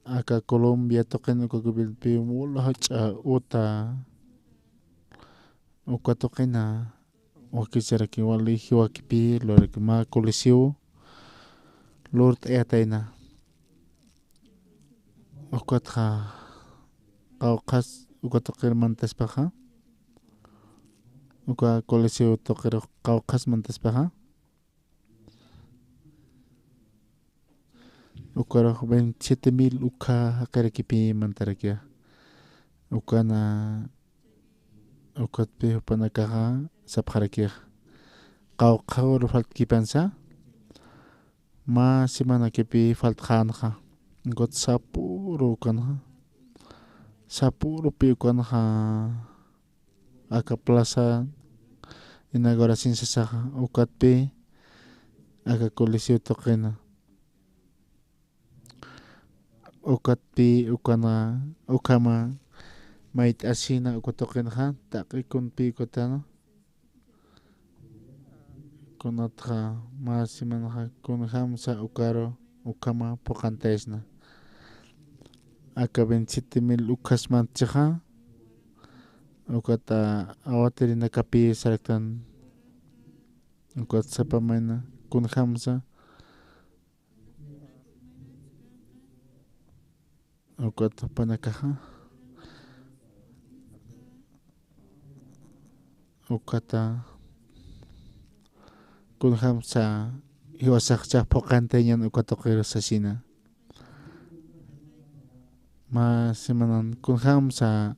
aka Colombia tuqin uka gobiernopi wal jach'a uta, uka tuqina, wakicharaki wali jiwakipï luraki mä Coliseo lurt'ayatayna. Ukatxa qawqhas uka tuqir mantaspaxa, uka Coliseo tuqirux qawqhas mantaspaxa, ukarux veintisiete mil ukha jaqirakipï mantarakixa. Ukana, ukatpï jupanakaxa sapxarakixa, qawqha uru faltkïpansa, mä semanakipï faltxänxa, ukat sapüru ukanxa, sapürupï ukanxa, aka plaza inauguración sasaxa, ukatpï aka Coliseo tuqina. Ukatpï ukana, ukhama mayt'asina uka tuqinxa, taqi kunpï ukatana. Kunatxa mä semanxa kunjamsa ukaru, ukhama phuqhantaysna. Aka veintisiete mil ukhas mantchixa, ukata awatirinakapï saraktan, ukat sapa mayna kunjamsa, ukat jupanakaxa, ukata kunjamsa jiwasaxchax phuqhantayañan uka tuqir sasina. Mä semanan kunjamsa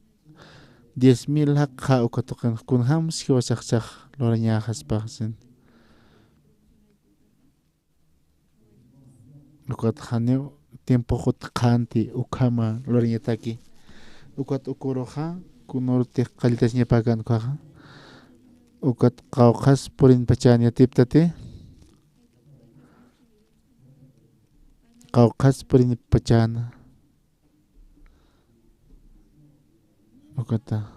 diez mil jakxa uka tuqin kunjams jiwasaxchax lurañäxaspaxsin. Ukat janiw tiempox utjkänti ukhama lurañataki. Ukat uküruxa kunürutix qalltasiñapäkän ukaxa. Ukat qawqhas purinpachan yatiptati. qawqhas purinipachäna. Ukata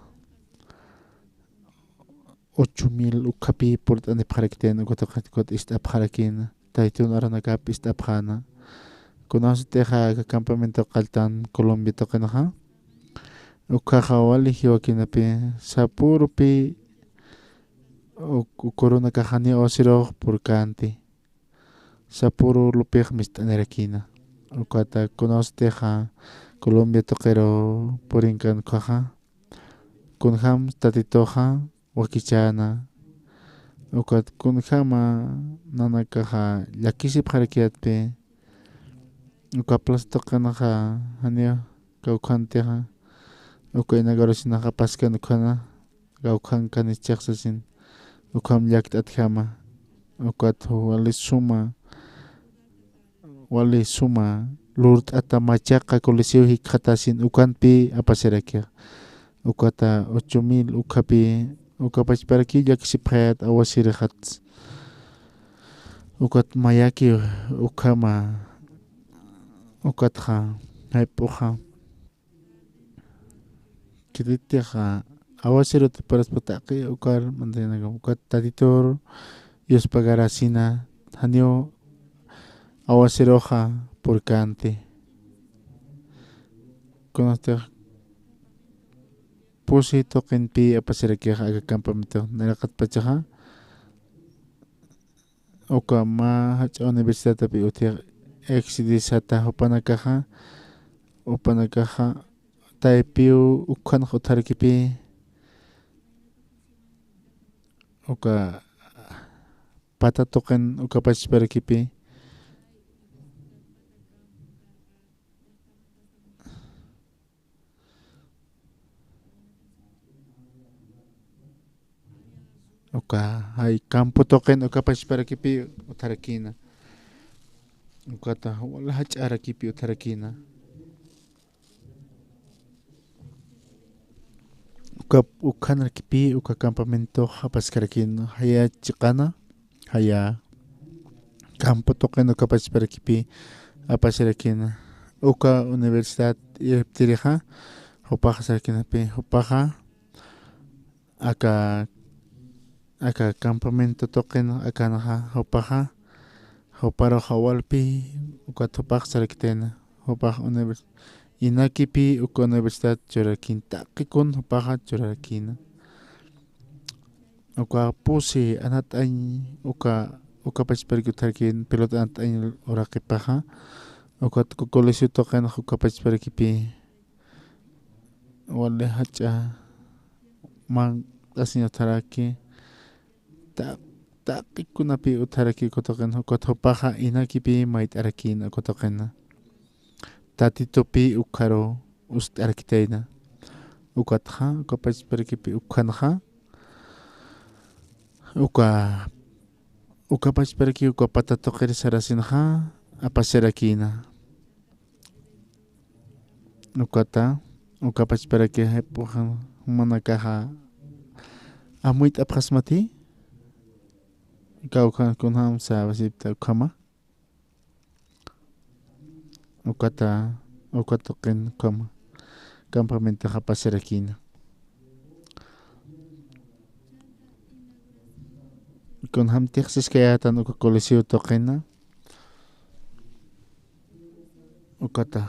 ocho mil ukhapi purt'anipxarakitayna, ukata qhatikat ist'apxarakïna, taytun aranakap ist'apxäna. Kunasatixa aka campamento qalltan Colombia tuqinxa, ukhaxa wali jiwakinapi, sapürupi uk-, uka urunakax janiw awasirux purkänti. Sapüru lupix mist'anirakïna. Ukata kunasatixa Colombia tuqiru purinkan ukhaxa, kunjam Tatituxa wakichäna. Ukat kunjama nanakaxa llakisipxarakïtpi, uka plaza tuqinxa janiw kawkhantixa, uka inauguracionaxa paskan ukhana, kawkhankanis chixsasin, ukham llakt'atjama, ukat wali suma, wali suma lurt'ata machaqa Coliseo jikxatasin, ukanpi apasirakixa. Ukata ocho mil ukhapi, uka pachparakiw llakisipxayät awasirixat. Ukat mayakiw ukhama, ukatxa jayp'uxa khititixa awasirut puraspa taqi ukar mandañanakam, ukat Tatitur yuspagarasina, janiw awasiruxa purkänti. Kunastix pusi tuqinpi apasirakix aka campamento, nayraqatpachaxa uka mä jach'a universidadpi utji, ECDISAT jupanakaxa, jupanakaxa taypiw ukhanx utjarakipi, uka pata tuqin uka pachparakipi, uka jay campo tuqin uka pachparakipi utjarakïna. Ukata wali jach'arakipi utjarakïna. Uka, ukhanarakipi uka campamentox apaskarakïna, jaya chiqana, jaya campo tuqin uka pachparakipi apasirakïna. Uka universidad irptirixa, jupax sarakïnapi, jupaxa aka, aka campamento tuqin akanxa, jupaxa, juparux awalpi, ukat jupax sarakitayna, jupax univers-, inakipi uka universidad churarakïna, taqi kun jupaxa churarakïna. Uka pusi anat'añ, uka, uka pachparaki utjarakïna, pelota anat'añ uraqipaxa, ukat uka coliseo tuqinxa uka pachparakipi wali jach'a manq'asiñ utjaraki, ta-, taqi kunapi utjaraki uka tuqin, ukat jupaxa inakipi mayt'arakïna uka tuqina. Tatitupi ukharu uskt'arakitayna. Ukatxa, uka pachparakipi ukhanxa, uka, uka pachparaki uka pata tuqir sarasinxa apasirakïna. Ukata, uka pachparaki jayp'uxa jumanakaxa amuyt'apxasmati, kawkhan kunjamsa wasipta ukhama. Ukata, uka tuqin ukhama campamentoxa apasirakïna. Kunjamtix siskayätan uka coliseo tuqina. Ukata.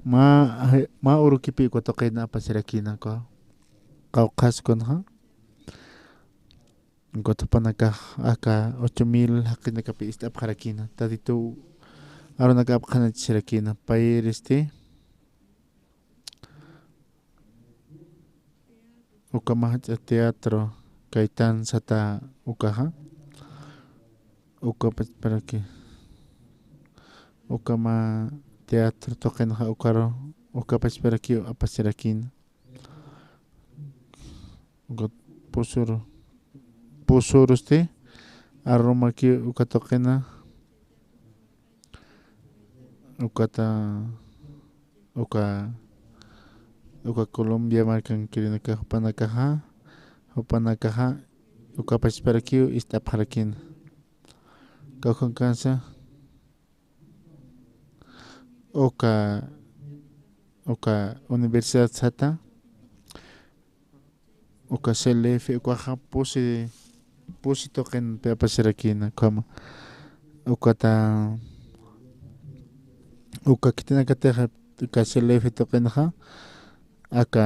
Mä, mä urukipi uka tuqina apasirakïna uka. Qawqhas kunxa. Ukat jupanakax aka ocho mil jaqinakapi ist'apxarakïna. Tatitu arunakap qhanachasirakïna. Payiristi uka mä jach'a teatro Caitán sata ukaxa. Uka pachparaki. Uka mä teatro tuqinxa ukaru, uka pachparakiw apasirakïna. Ukat pusuru. Pusurusti arumaki uka tuqina. Ukata, uka, uka Colombia markankirinaka jupanakaxa, jupanakaxa, uka pachparakiw ist'apxarakïna. Kawkhankansa, uka, uka universidad sata, uka C L F, ukaxa pusi, pusi tuqinpi apasirakïna, ukhama. Ukata, uka khitinakatixa, uka C L F tuqinxa, aka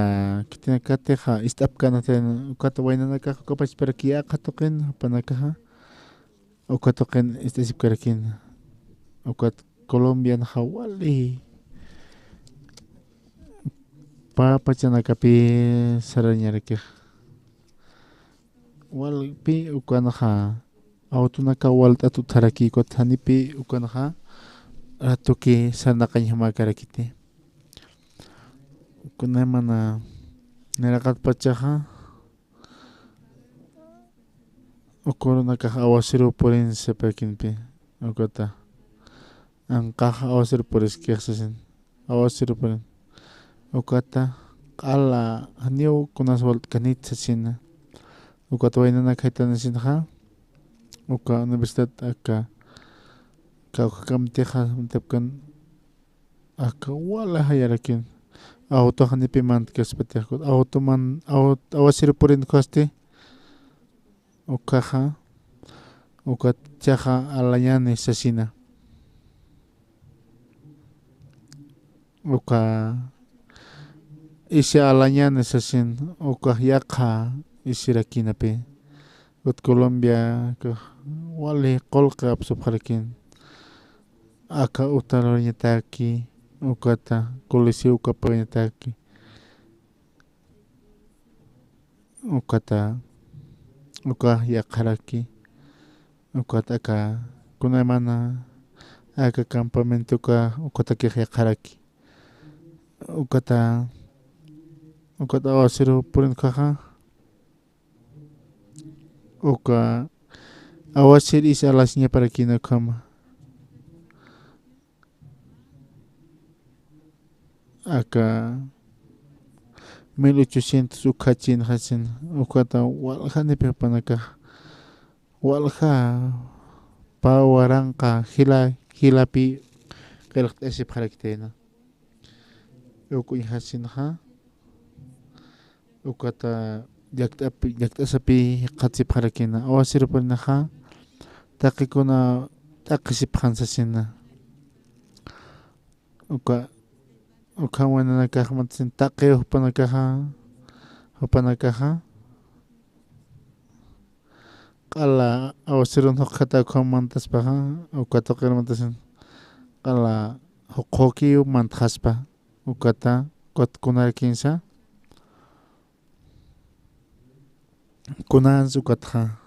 khitinakatixa ist'apkänxatayna, ukata waynanakax uka pachparaki yaqha tuqin, jupanakaxa, uka tuqin ist'asipkarakïna. Ukat Colombianxa wali pä pachanakapï sarañarakix. Walpi ukanxa awtunakaw walt'at utjaraki, ukat janipï ukanxa ratuki sarnaqañjamäkarakiti. Kunayman nayraqat pachaxa, uka urunakax awasiruw purin sapxarakinpi, ukata. Anqax awasiruw puriskix sasin. Awasiruw purin. Ukata, q'ala, janiw kunas walt'kanit sasina. Ukata waynanak jaytanisinxa, uka universidad aka, aka, uka kamtixa, mantapkan, aka wali jayarakin. Awtu janipï mantkasipatix, awtuman, aw-, awasiruw purin ukasti. Ukaxa, ukat jichhaxa alañäni sasina. Uka isi alañäni sasin, ukax yaqha isirakïnapï. Ukat Colombia, wali qullqi apsupxarakin. Aka Utaruñataki, ukata, Coliseo ukapañataki. Ukata, uka yaqharaki, ukata aka kunaymana, aka campamento uka, ukatakix yaqharaki. Ukata, ukata awasiruw purinkaxa, uka awasir is alasiñaparakïna ukhama. Aka mil ochocientos ukhachi inxasin, ukhata walja nipi jupanakax, walja pä waranqa jila, jilapï qillqt'asipxaraktayna. Uk uñjasinxa, ukata llakt'api, llakt'asapï jikxatsipxarakïna, awasiruw purinaxa, taqikuna t'aqisipxan sasina. Uka, ukham waynanakax mantasin taqiw jupanakaxa, jupanakaxa, q'ala awasirun jukxata ukham mantaspaxa, uka tuqir mantasin, q'ala juqhukiw mantxaspa, ukata, ukat kunarakïnsa, kunans ukatxa,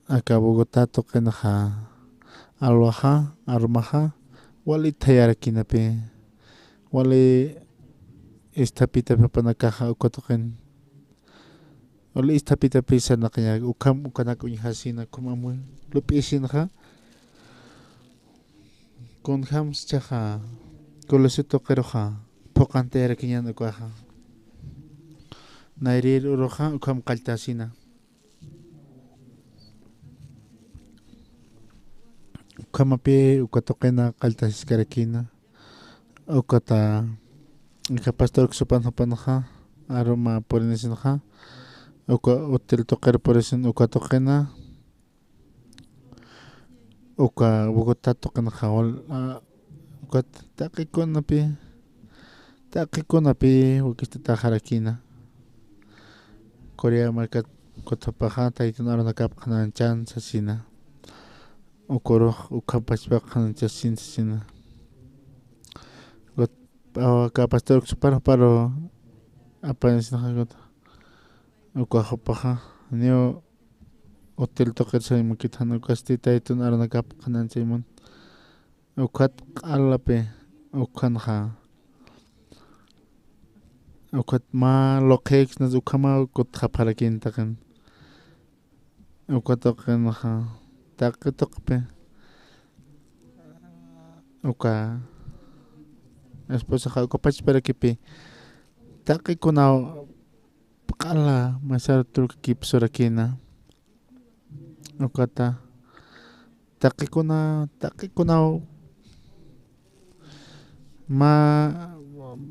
aka Bogotá tuqinxa, alwaxa, arumaxa, wali thayarakïnapï, wali isthapitapi jupanakaxa uka tuqin, wali isthapitapi sarnaqaña, ukham ukanak uñjasina, ukham amuyup'isinxa, kunjams jichhaxa, Coliseo tuqiruxa, phuqantayarakiñan ukaxa. Nayrir uruxa, ukham qalltasina. Ukhamapï, uka tuqina qalltasiskarakïna. Ukata, aka pastor uksupan jupanxa, aruma purinisinxa. Uka hotel tuqir purisin, uka tuqina. Uka Bogotá tuqinxa wal, a, ukat taqikunapi, taqikunapi wakistataxarakïna. Corea markat ukat jupaxa, taytun arunakap qhanañchan sasina. Uka urux, ukham pachpa qhanañchasin sasina. Ukat, a, aka pastor uksupar juparu apañasinxa ukat. Uka jupaxa, niw hotel tuqir sañmakit jan ukasti taytun arunakap qhanañchaymun. Ukat q'alapi, ukhanxa. Ukat mä luqhïksnas ukhama kutxapxarakïn taqin. Uka tuqinxa, taqi tuqpi. Uka esposaxa, uka pachparakipi. Taqikunaw q'ala masar turkakipsurakïna. Ukata, taqikuna, taqikunaw Mä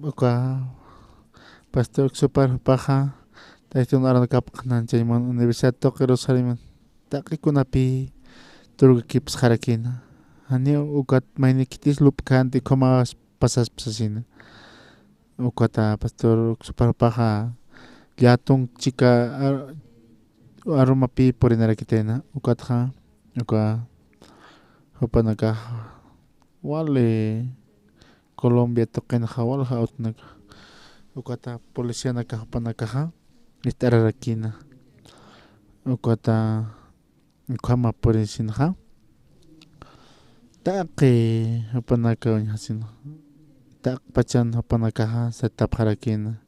uka pastor Uksupar jupaxa, taytun aranakap qhananchayman universidad tuqirus jariman. Taqikunapi turkakipsxarakina. Janiw ukat mayni khitis lup'khanti ukhama pasaspa sasina. Ukata pastor Uksupar jupaxa llätunk chika ar-, arumapi purinarakitayna. Ukatxa, uka jupanakaxa wali Colombia tuqinxa walja utnaka. Ukata policianaka jupanakaxa ist'ararakina. Ukata ukhama purisinxa, taqi jupanaka uñjasinxa, taqpachan jupanakaxa satapxarakina.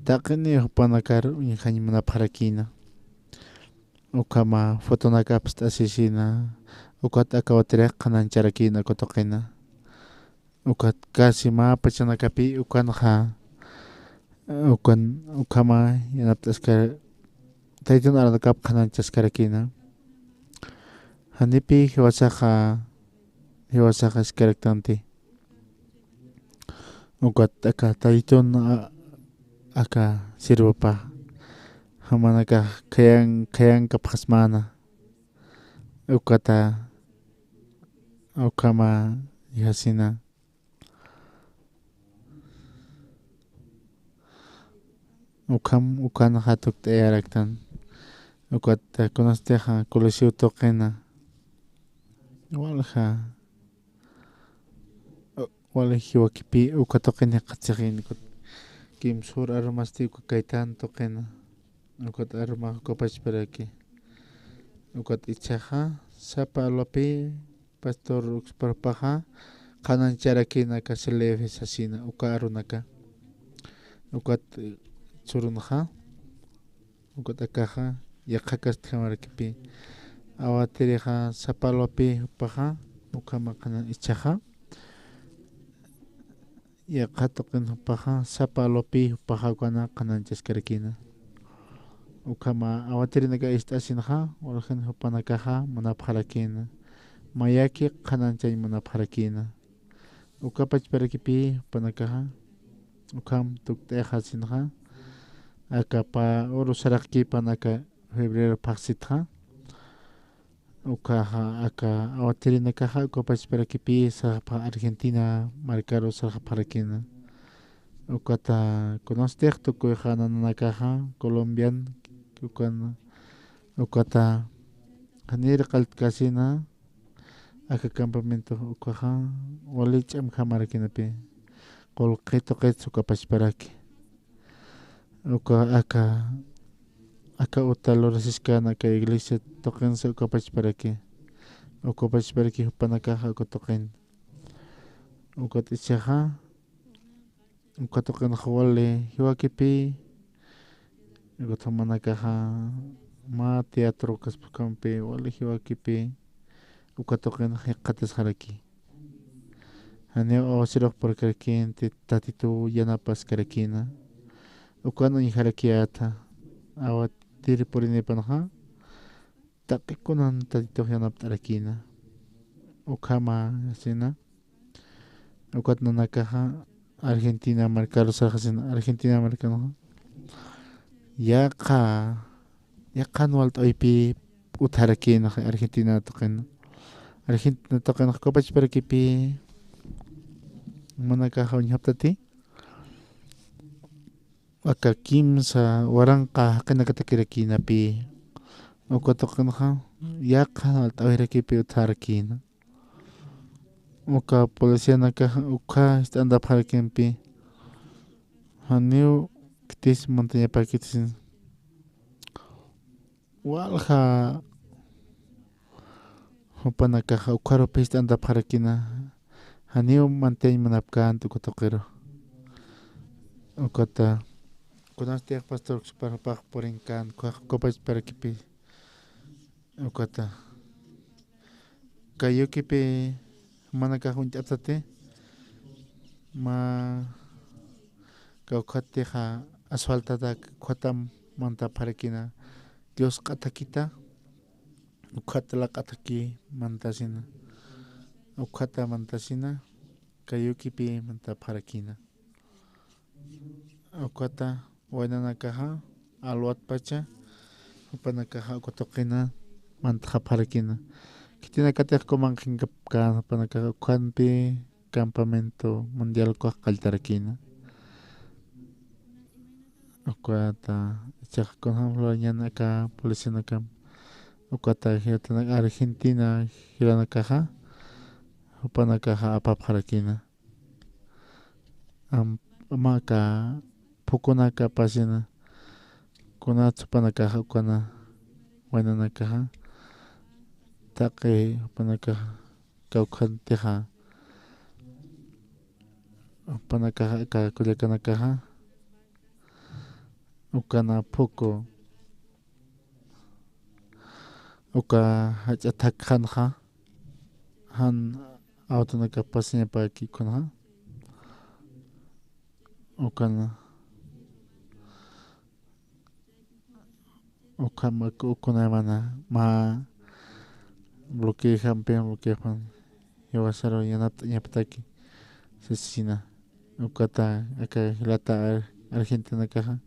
Taqini jupanakar uñjañ munapxarakina. Ukhama fotonakap ist'asisina, ukat aka awatirixa qhanancharakina uka tuqina. Ukat casi mä pachanakapi ukanxa, ukan, ukhama yanapt'askar, taytun aranakap qhananchaskarakina. Janipi jiwasaxa, jiwasaxa iskaraktanti. Ukat aka taytun a-, aka sirvupa, jumanakax khayan, khayankapxasmana. Ukata, ukhama ijasina. Ukham, ukanxa tukt'ayaraktan. Ukat kunasixa Coliseo tuqina. Walja. Wali jiwakipi uka tuqin jikxatsixin, ukat kimsür arumasti uka Caetano tuqina, ukat aruma uka pachparaki. Ukat ichhaxa sapa alwapi pastor Uksupar jupaxa qhanancharakina aka C L F sasina uka arunaka. Ukat, eh, churunxa. Ukat akaxa yaqha kastjamarakipi. Awatirixa sapa alwapi jupaxa, ukhama qhanan ichhaxa. Yaqha tuqin jupaxa, sapa alwapi jupaxa ukana qhananchaskarakina. Ukhama awatirinaka ist'asinxa, waljin jupanakaxa munapxarakina. Mayaki qhananchañ munapxarakina. Uka pachparakipi jupanakaxa, ukham tukt'ayxasinxa, aka pä uru saraqkipan aka febrero phaxsitxa, ukaxa, aka awatirinakaxa, uka pachparakipi sarxapxa Argentina markaru sarxapxarakina. Ukata kunasitix tukuyxa nanakaxa, colombian, ukan, ukata, janir qalltkasina, aka campamento ukaxa, wali ch'amjamarakinapi, qullqi tuqits uka pachparaki. Uka aka, aka uta lurasiskän aka iglesia tuqinsa uka pachparaki. Uka pachparaki jupanakaxa uka tuqin. Ukat ichhaxa, uka tuqinxa wali jiwakipi, ukat jumanakaxa mä teatro kaspukampi wali jiwakipi, uka tuqin jikxatasxaraki. Janiw awasirux purkarakïnti, Tatituw yanapaskarakïna. Ukan uñjarakiyäta, awatir purinipanxa, taqi kunan Tatitux yanapt'arakïna. Ukhama sina. Ukat nanakaxa Argentina markaru sarxasina, Argentina markanxa. Yaqha, yaqhan walt'awaypi utjarakïna Argentina tuqina. Argentina tuqina uka pachparakipi jumanakaxa uñjaptati. Aka kimsa waranqa jaqinakatakirakïnapi, uka tuqinxa yaqha alt'awirakipi utjarakïna. Uka policianakaxa ukha ist'antapxarakimpi, janiw khitis mantañapakitis. Walja jupanakaxa ukharupi ist'antapxarakïna, janiw mantañ munapkänti uka tuqiru. Ukata, kunasitix pastor Uksupar jupax purinkän, uka pachparakipi. Ukata. Kayukipi jumanakax uñt'aptati, mä kawkhatixa asfaltatak ukhatam mantapxarakïna, Dios q'atakita, ukhata laq'ataki mantasina, ukhata mantasina, kayukipi mantapxarakïna. Ukata waynanakaxa alwatpacha jupanakaxa uka tuqina mantxapxarakïna. Khitinakatix kumanqhinkapkän jupanakaxa ukhampi campamento mundial ukax qalltarakïna. Ukata ichax kunjam lurañän aka policianakam ukata jilatanak Argentina jilanakaxa jupanakaxa apapxarakïna. Am-, ama aka phukunakapasina kunats jupanakaxa ukana waynanakaxa taqi jupanakaxa kawkhantixa jupanakaxa aka kullakanakaxa ukana phuku uka jach'a thakxanxa jan awtunakapasiñapaki kunxa ukana ukham ukunamana mä bloqueojampi bloqueopan jiwasaru yanapt'añaptaki sasina. Ukata aka jilata Ar-, Argentinakaxa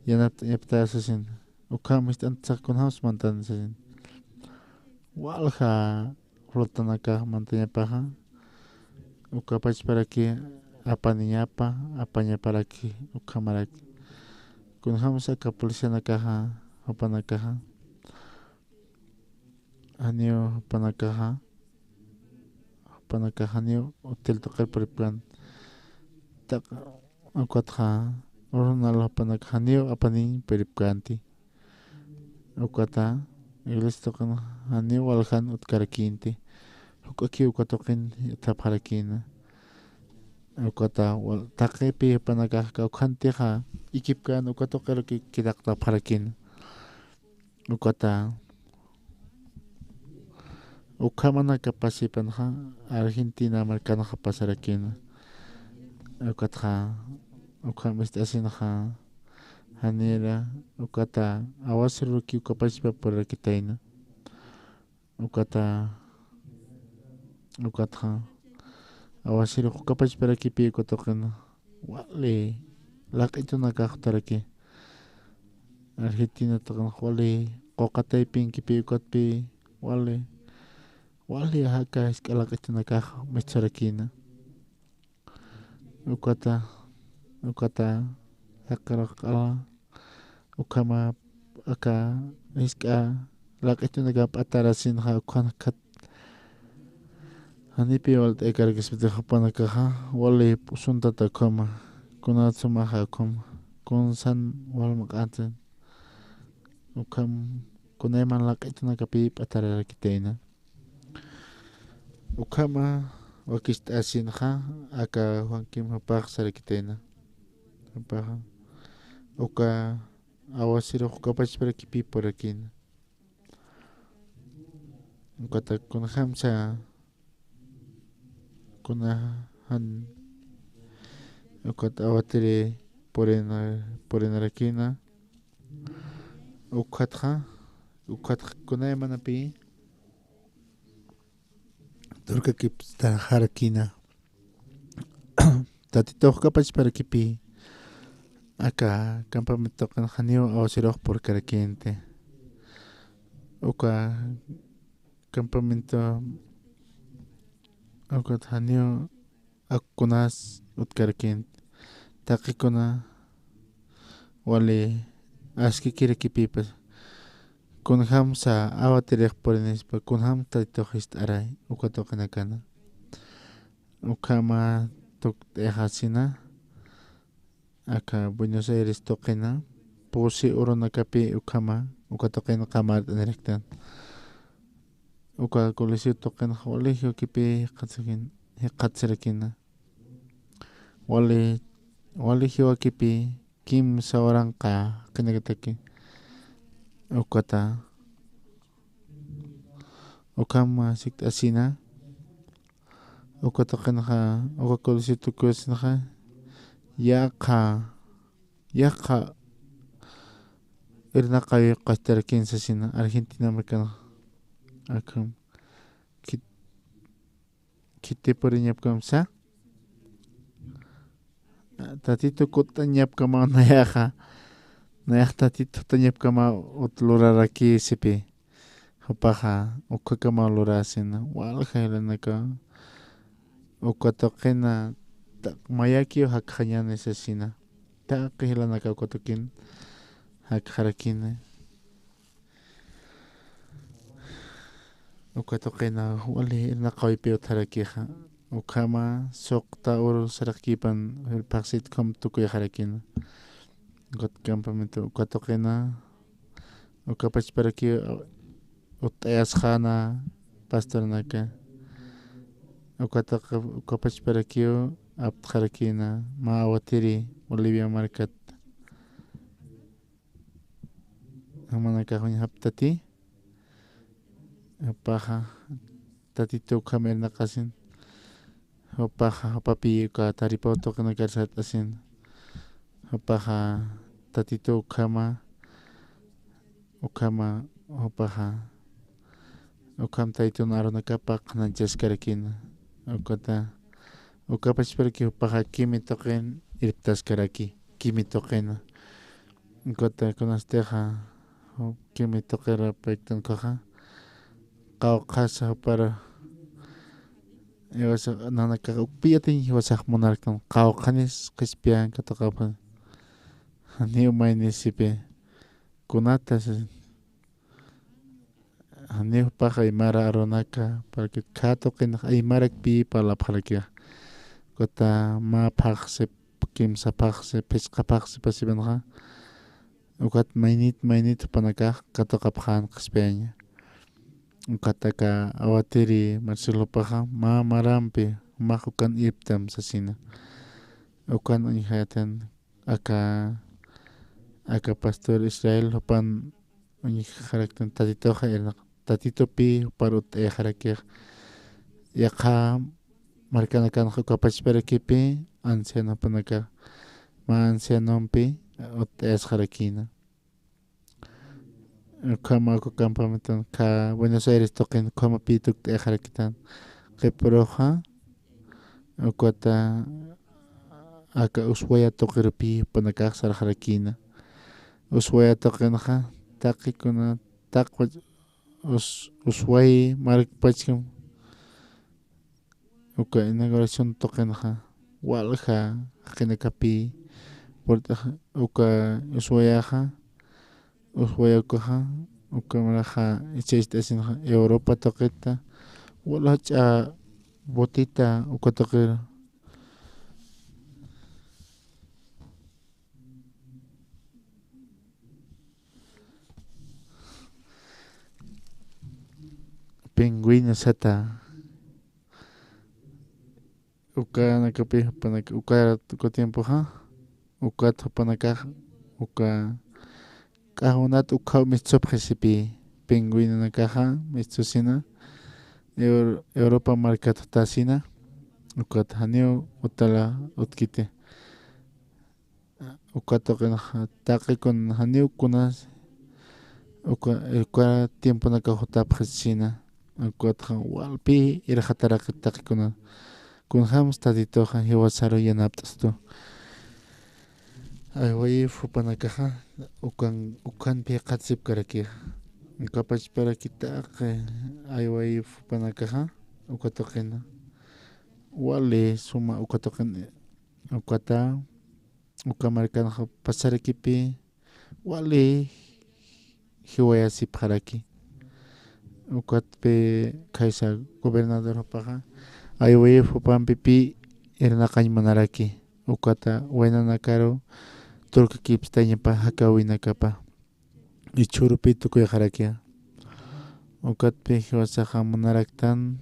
yanapt'añapta sasina. Ukham jist'antasax kunjams mantan sasina. Walja flotanakax mantañapaxa ukapachparaki apaniñapa apañaparaki ukhamaraki. Kunjams aka policianakaxa jupanakaxa janiw jupanakaxa jupanakax janiw hotel tuqir puripkänti. Taq ukatxa urunal jupanakax janiw apaniñ puripkänti. Ukata iglesia tuqin janiw waljan utkarakïnti. Juk'akiw uka tuqin thapxarakïna. Ukata wal-, taqipï jupanakax kawkhantixa ikipkän uka tuqiruki kiraqtapxarakïna. Ukata ukhamanakapasipanxa Argentina markanxa pasarakïna. Ukatxa ukham ist'asinxa janira ukata awasiruki ukapachpa purarakitayna. Ukata ukatxa awasirux ukapachparakipï uka tuqina wali laq'itunakax jutaraki. Argentina tuqinxa wali quqataypinkipi ukatpï wali wali aka jisk'a laq'itunakax mistsarakïna. Ukata ukata jaqirux q'ala ukhama aka jisk'a laq'itunaka p'atarasinxa ukhan khat. Janipï walt'aykarakismati jupanakaxa wali p'usuntata ukhama kunatsumaxa ukhama kunsan walmaq'antin ukham kunayman laq'itunakapï p'atararakitayna. Ukhama wakicht'asinxa aka Juanquim jupax sarakitayna. Jupaxa uka awasirux ukapachparakipï purakïna. Ukata kunjamsa kuna jan ukat awatiri purina purinarakïna. Ukatxa ukatxa kunaymanapï turkakipstarxarakïna. Tatitux ukapachparakipï aka campamento tuqin janiw awasirux purkarakïnti. Uka campamento ukat janiw akkunas utkarakïnti. Taqikuna wali askikirakipipas kunjamsa awatirix purinispa kunjam Tatitux jist'aray uka tuqinakana. Ukhama tukt'ixasina aka Buenos Aires tuqina pusi urunakapï ukhama uka tuqin qamart'aniraktan. Uka coliseo tuqinxa wali jiwakipi jikxatsakin jikxatsirakina. Wali wali jiwakipi kimsa waranqa jaqinakataki. Ukata ukhama sikt'asina. Uka tuqinxa uka coliseo tukusinxa yaqha yaqha irnaqawi qastarakin sasina Argentina markanxa. Akham khit khitipuriñapkamsa Tatitu kut'añapkamaw nayaxa, nayax Tatitu kut'añapkamaw ut luraraki sipi. Jupaxa ukhakamaw lurasina, walja jilanaka, uka tuqina, ta-, mayakiw jakxañäni sasina. Taqi jilanaka uka tukin jakxarakini. Uka tuqina wali irnaqawaypi utjarakixa. Ukhama suqta uru saraqkipan phaxsit ukham tukuyxarakina. Ukat campamento uka tuqina, uka pachparakiw utt'ayasxäna pastornaka. Uka tuq-, uka pachparakiw aptxarakïna mä awatiri Bolivia markat. Jumanakax uñjaptati. Jupaxa Tatitu ukham irnaqasin. Jupaxa, jupapi uka taripaw tuqinakar sart'asin. Jupaxa Tatitu ukhama, ukhama, jupaxa, ukham Tatitun arunakapa qhananchaskarakina. Ukata, uka pachparaki jupaxa kimi tuqin irptaskaraki, kimi tuqina. Ukata kunastixa, ju-, kimi tuqira paytan ukaxa, qawqhasa jupara, iwasa nanakax ukpiyatiñ jiwasax munarktan, qawqhanis qhispiyan katuqapxan. Janiw mayni sipi, kunata sasin. Janiw jupax aymara arunaka, porque khä tuqinax aymarakpi parlapxarakixa. Ukata mä phaxsi, kimsa phaxsi, phichqa phaxsi pasipanxa. Ukat maynit, maynit jupanakax katuqapxän qhispiyaña. Ukat aka awatiri Marcelo jupaxa, mä marampi, jumax ukan irptam sasina. Ukan uñjayatan aka, aka pastor Israel jupan uñjxaraktan Tatituxa irnaq, Tatitupi jupar utt'ayxarakix. Yaqha markanakanxa uka pachparakipi anciano jupanakax, mä ancianompi utt'ayasxarakïna. Ukhama uka campamenton, khä Buenos Aires tuqin ukhamapi tukt'ayxarakitan. Qhipuruxa, ukata aka Ushuaia tuqirupi jupanakax sarxarakïna. Ushuaia tuqinxa, taqikuna, taqwa Us-, Ushuaia markpachkam, uka inauguración tuqinxa, walja jaqinakapi, purt'axa, uka Ushuaiaxa, Ushuaia ukaxa, uka maraxa, ichhacht'asinxa, Europa tuqita, walja ch'a botita, uka tuqir. Pingüino sata. Ukanakapi jupanaka, uka, uka tiempoxa, ukat jupanakax, uka, k'ajunat ukhaw mistsupxisipi, pingüinonakaxa, mistsusina, Eu-, Europa markat jutasina, ukat janiw utala utkiti. Uka tuqinxa, taqikun janiw kunas, uka, uka tiemponakax jutapxisina, ukatxa walpi irxataraki taqikuna. Kunjams Tatituxa jiwasaru yanapt'stu. Aywayif jupanakaxa, ukan, ukan phiqatsipkarakixa. Uka pachparaki taqi aywayif jupanakaxa, uka tuqina. Wali suma uka tuqin, ukata, uka markanxa pasarakipi, wali jiwayasipxaraki. Ukatpi khaysa gobernador jupaxa, aywayif jupampipi irnaqañ munaraki. Ukata waynanakaru turkakipstañapa jakäwinakapa. Ichhurupi tukuyxaraki. Ukatpi jiwasaxa munaraktan,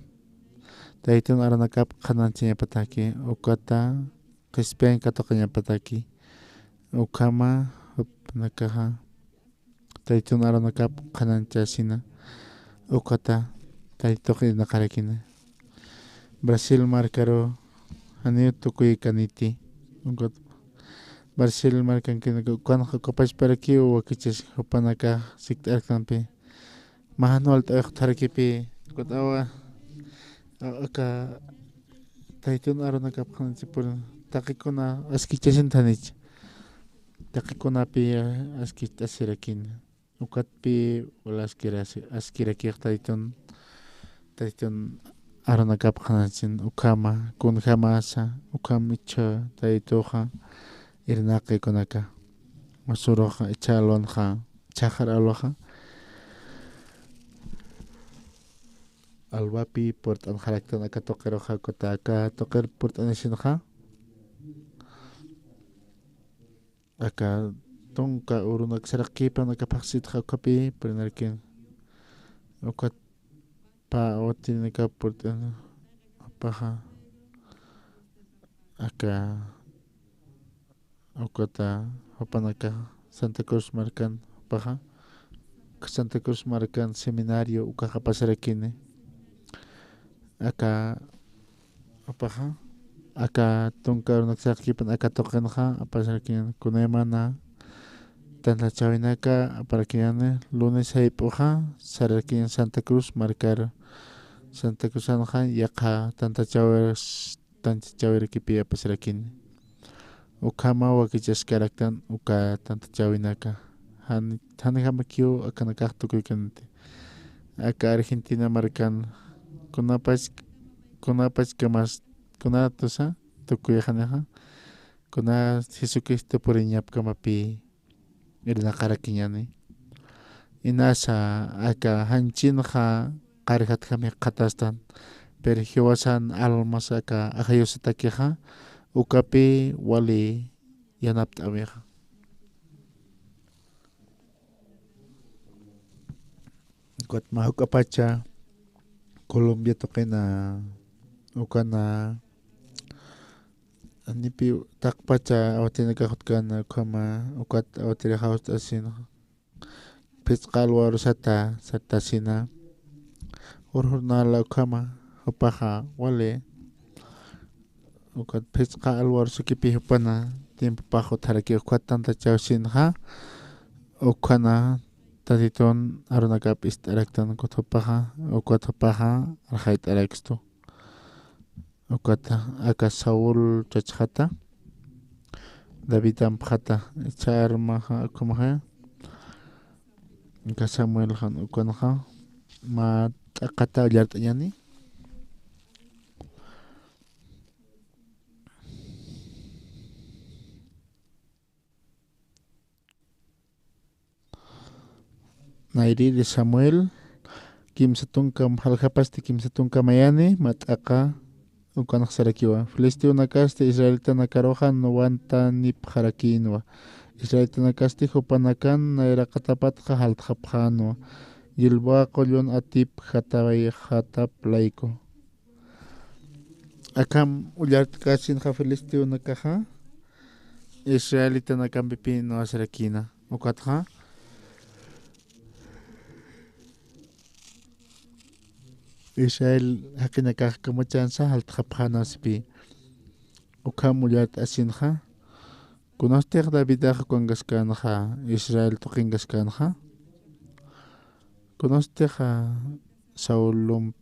Taytun arunakap qhanañchañapataki. Ukata qhispiyañ katuqañapataki. Ukhama jupanakaxa Taytun arunakap qhanañchasina. Ukata Taytux irnaqarakina. Brasil markaru janiw tukuykaniti. Ukat Brasil markankinaka ukanxa uka pachparakiw wakichas jupanakax sikt'arktanpi. Mä jan walt'awix utjarakipi, ukat awa, a-, aka Taytun arunakap qhanañchapun taqikuna askichasin thanicha. Taqikunapi askicht'asirakini. Ukatpi walaskirasi, askirakix Taytun, Taytun arunakap qhanachin ukhama, kunjamasa, ukham ichha Taytuxa, irnaqikunaka, masuruxa, ichha alwanxa, ichhaxar alwaxa, alwapi purt'anxaraktan aka tuqiruxa, kuta aka tuqir purt'anisinxa, aka tunka urunak saraqkipan aka phaxsitxa ukhapi purinarakin. Ukat pä awatirinaka purt'an jupaxa aka ukata jupanaka Santa Cruz markan jupaxa Santa Cruz markan seminario ukaxa apasarakini. Aka jupaxa aka tunka urunak saraqkipan aka tuqinxa apasarakini, kunaymana tantachawinaka aparakiñani. Lunes jayp'uxa sararakiñan Santa Cruz markar. Santa Cruzanxa yaqha tantachawir tantachawirakipi apasarakini. Ukhama wakichaskaraktan uka tantachawinaka. Jan janjamakiw akanakax tukuykanti. Aka Argentina markan kunapach kunapachkamas kunatusa tukuyxanixa, kuna Jesucristo puriñapkamapi irnaqarakiñani. Inasa aka janchinxa qarjatjami qhatastan, pero jiwasan almas aka ajayusatakixa ukapi wali yanapt'äwixa. Ukat mä juk'apacha Colombia tuqina ukana nipi taqpacha awatinakax utkan ukhama ukat awatirixa jawst'asin phisqa alwarusata satasina. Urjurnala ukhama jupaxa wali ukat phisqa alwarusakipi jupana tiempopax utjaraki ukat tantachawsinxa. Ukhana Tatitun arunakap ist'araktan ukat jupaxa ukat jupaxa arxayt'arakstu. Ukata aka Saúl chachxata, David ampxata, ichha armaxa ukhamaxa, aka Samuelxan ukanxa mä t'aqata ullart'añani. Nayrïri Samuel kimsa tunka, jaljapasti kimsa tunka mayani, mä t'aqa ukanx sarakiwa. Filisteonakasti israelitanakaruxa nuwantanipxarakïnwa. Israelitanakasti jupanakan nayraqatapatxa jaltxapxänwa. Gilboa qullun Atip jatawayxatap layku. Akham ullart'kasinxa filisteonakaxa israelitanakampipi nuwasarakïna. Ukatxa Israel jaqinakax kamachansa jaltxapxänaspi. Ukham ullart'asinxa. Kunastix Davidax ukankaskänxa, Israel tuqinkaskänxa. Kunastix Saul lum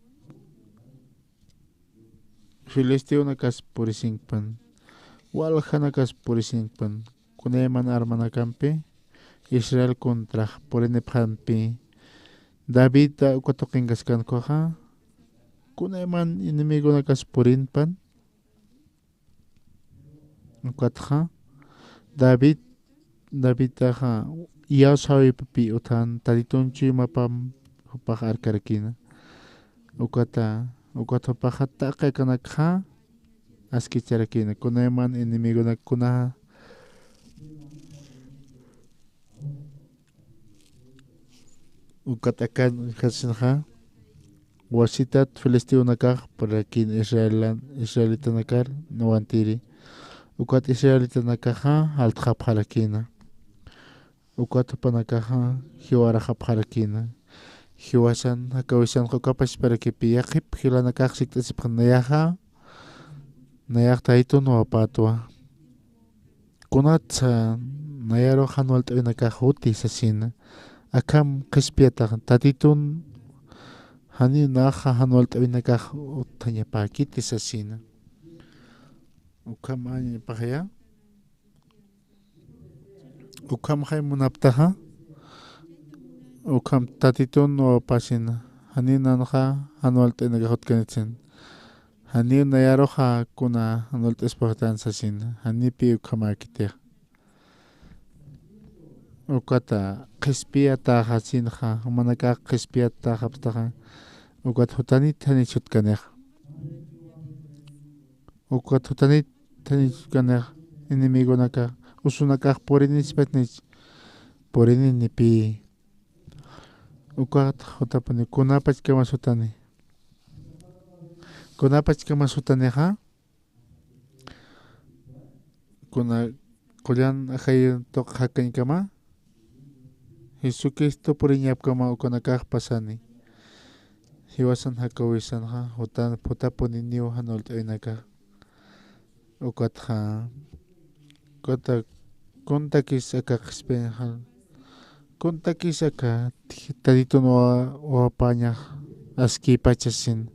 Filisteonakas purisinkpan, waljanakas purisinkpan, kunayman armanakampi Israel contrax purinipxampi, Davidta uka tuqinkaskankwaxa, kunayman enemigonakas purinpan, ukatxa David Davidtaxa iyawsäwipapi uthan Tatitun chuymapam jupax arkarakïna. Ukata, ukat jupaxa taqi akanakxa askicharakïna. Kunayman enemigonak kunaxa ukat akan uñjasinxa wasitat filisteonakax purarakïna Israelan, israelitanakar nuwantiri. Ukat israelitanakaxa jaltxapxarakïna. Ukat jupanakaxa jiwaraxapxarakïna. Jiwasan jakawisanxa uka pachparakipi yaqhip jilanakax sikt'asipxan nayaxa, nayax Taytun wapätwa. Kunatsa nayarux jan walt'awinakax juti sasina. Akham qhispiyatax Tatitun janiw naxa jan walt'awinakax utthañapäkiti sasina. Ukham añapaxaya. Ukhamxay munaptaxa. Ukham tatitun wawapasina. Janiw nanxa jan walt'aynakax utkanitsin. Janiw nayaruxa kuna jan walt'aspaxtan sasina. Janipi ukhamäkitix. Ukata qhispiyatäxasinxa, jumanakax qhispiyatäxapxtaxa. Ukat jutanit janich utkanix. Ukat jutanit janich utkanix enemigonakax, usunakax purinispachnich, purininipi. Ukat jutapuni kunapachkamas jutani. Kunapachkamas jutanixa. Kuna qullan ajay tuq jakañkama, Jesucristo puriñapkama ukanakax pasani. Jiwasan jakawisanxa, jutan, jutapuniniw jan walt'awinakax. Ukatxa, ukata kuntakis aka qhispinxa, kuntakis aka tatitun wa-, wawapañax askïpachasin.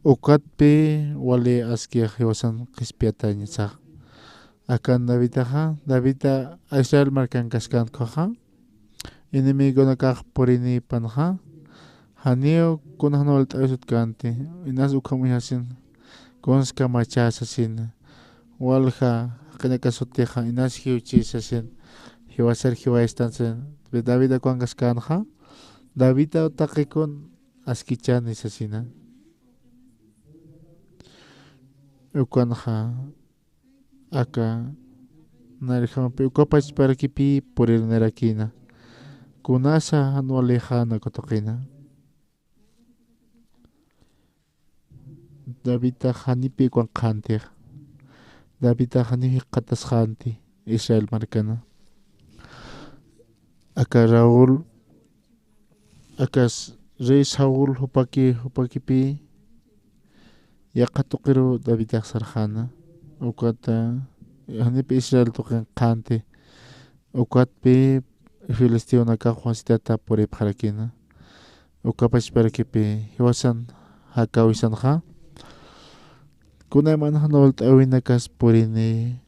Ukatpi wali askix jiwasan qhispiyatañasax. Akan Davidaxa, Davida Israel markan kaskänti ukhaxa, enemigonakax purinipanxa, janiw kuna jan walt'awis utkanti, inas ukham uñjasin, kuns kamachä sasina, walja jaqinaka sutixa, inas jiwchï sasin, jiwasar jiwaystan sasin, David ukan kaskänxa, Davidaw taqi kun askichani sasina. Ukanxa, aka, nayrjampi uka pachparakipï purinirakïna. Kunasa jan walixäna uka tuqina. Davidtax janipi ukan qhantix. Davidtax janiw jikxatasxänti Israel markana. Aka Raúl, aka s-, rey Saúl jupaki, jupakipï, yaqha tuqiruw Davidax sarxäna. Ukata, janipï Israel tuqin qhanti. Ukatpï filisteonakax wasitata puripxarakïna. Uka pachparakipï, jiwasan jakawisanxa. Kunayman jan walt'awinakas purini,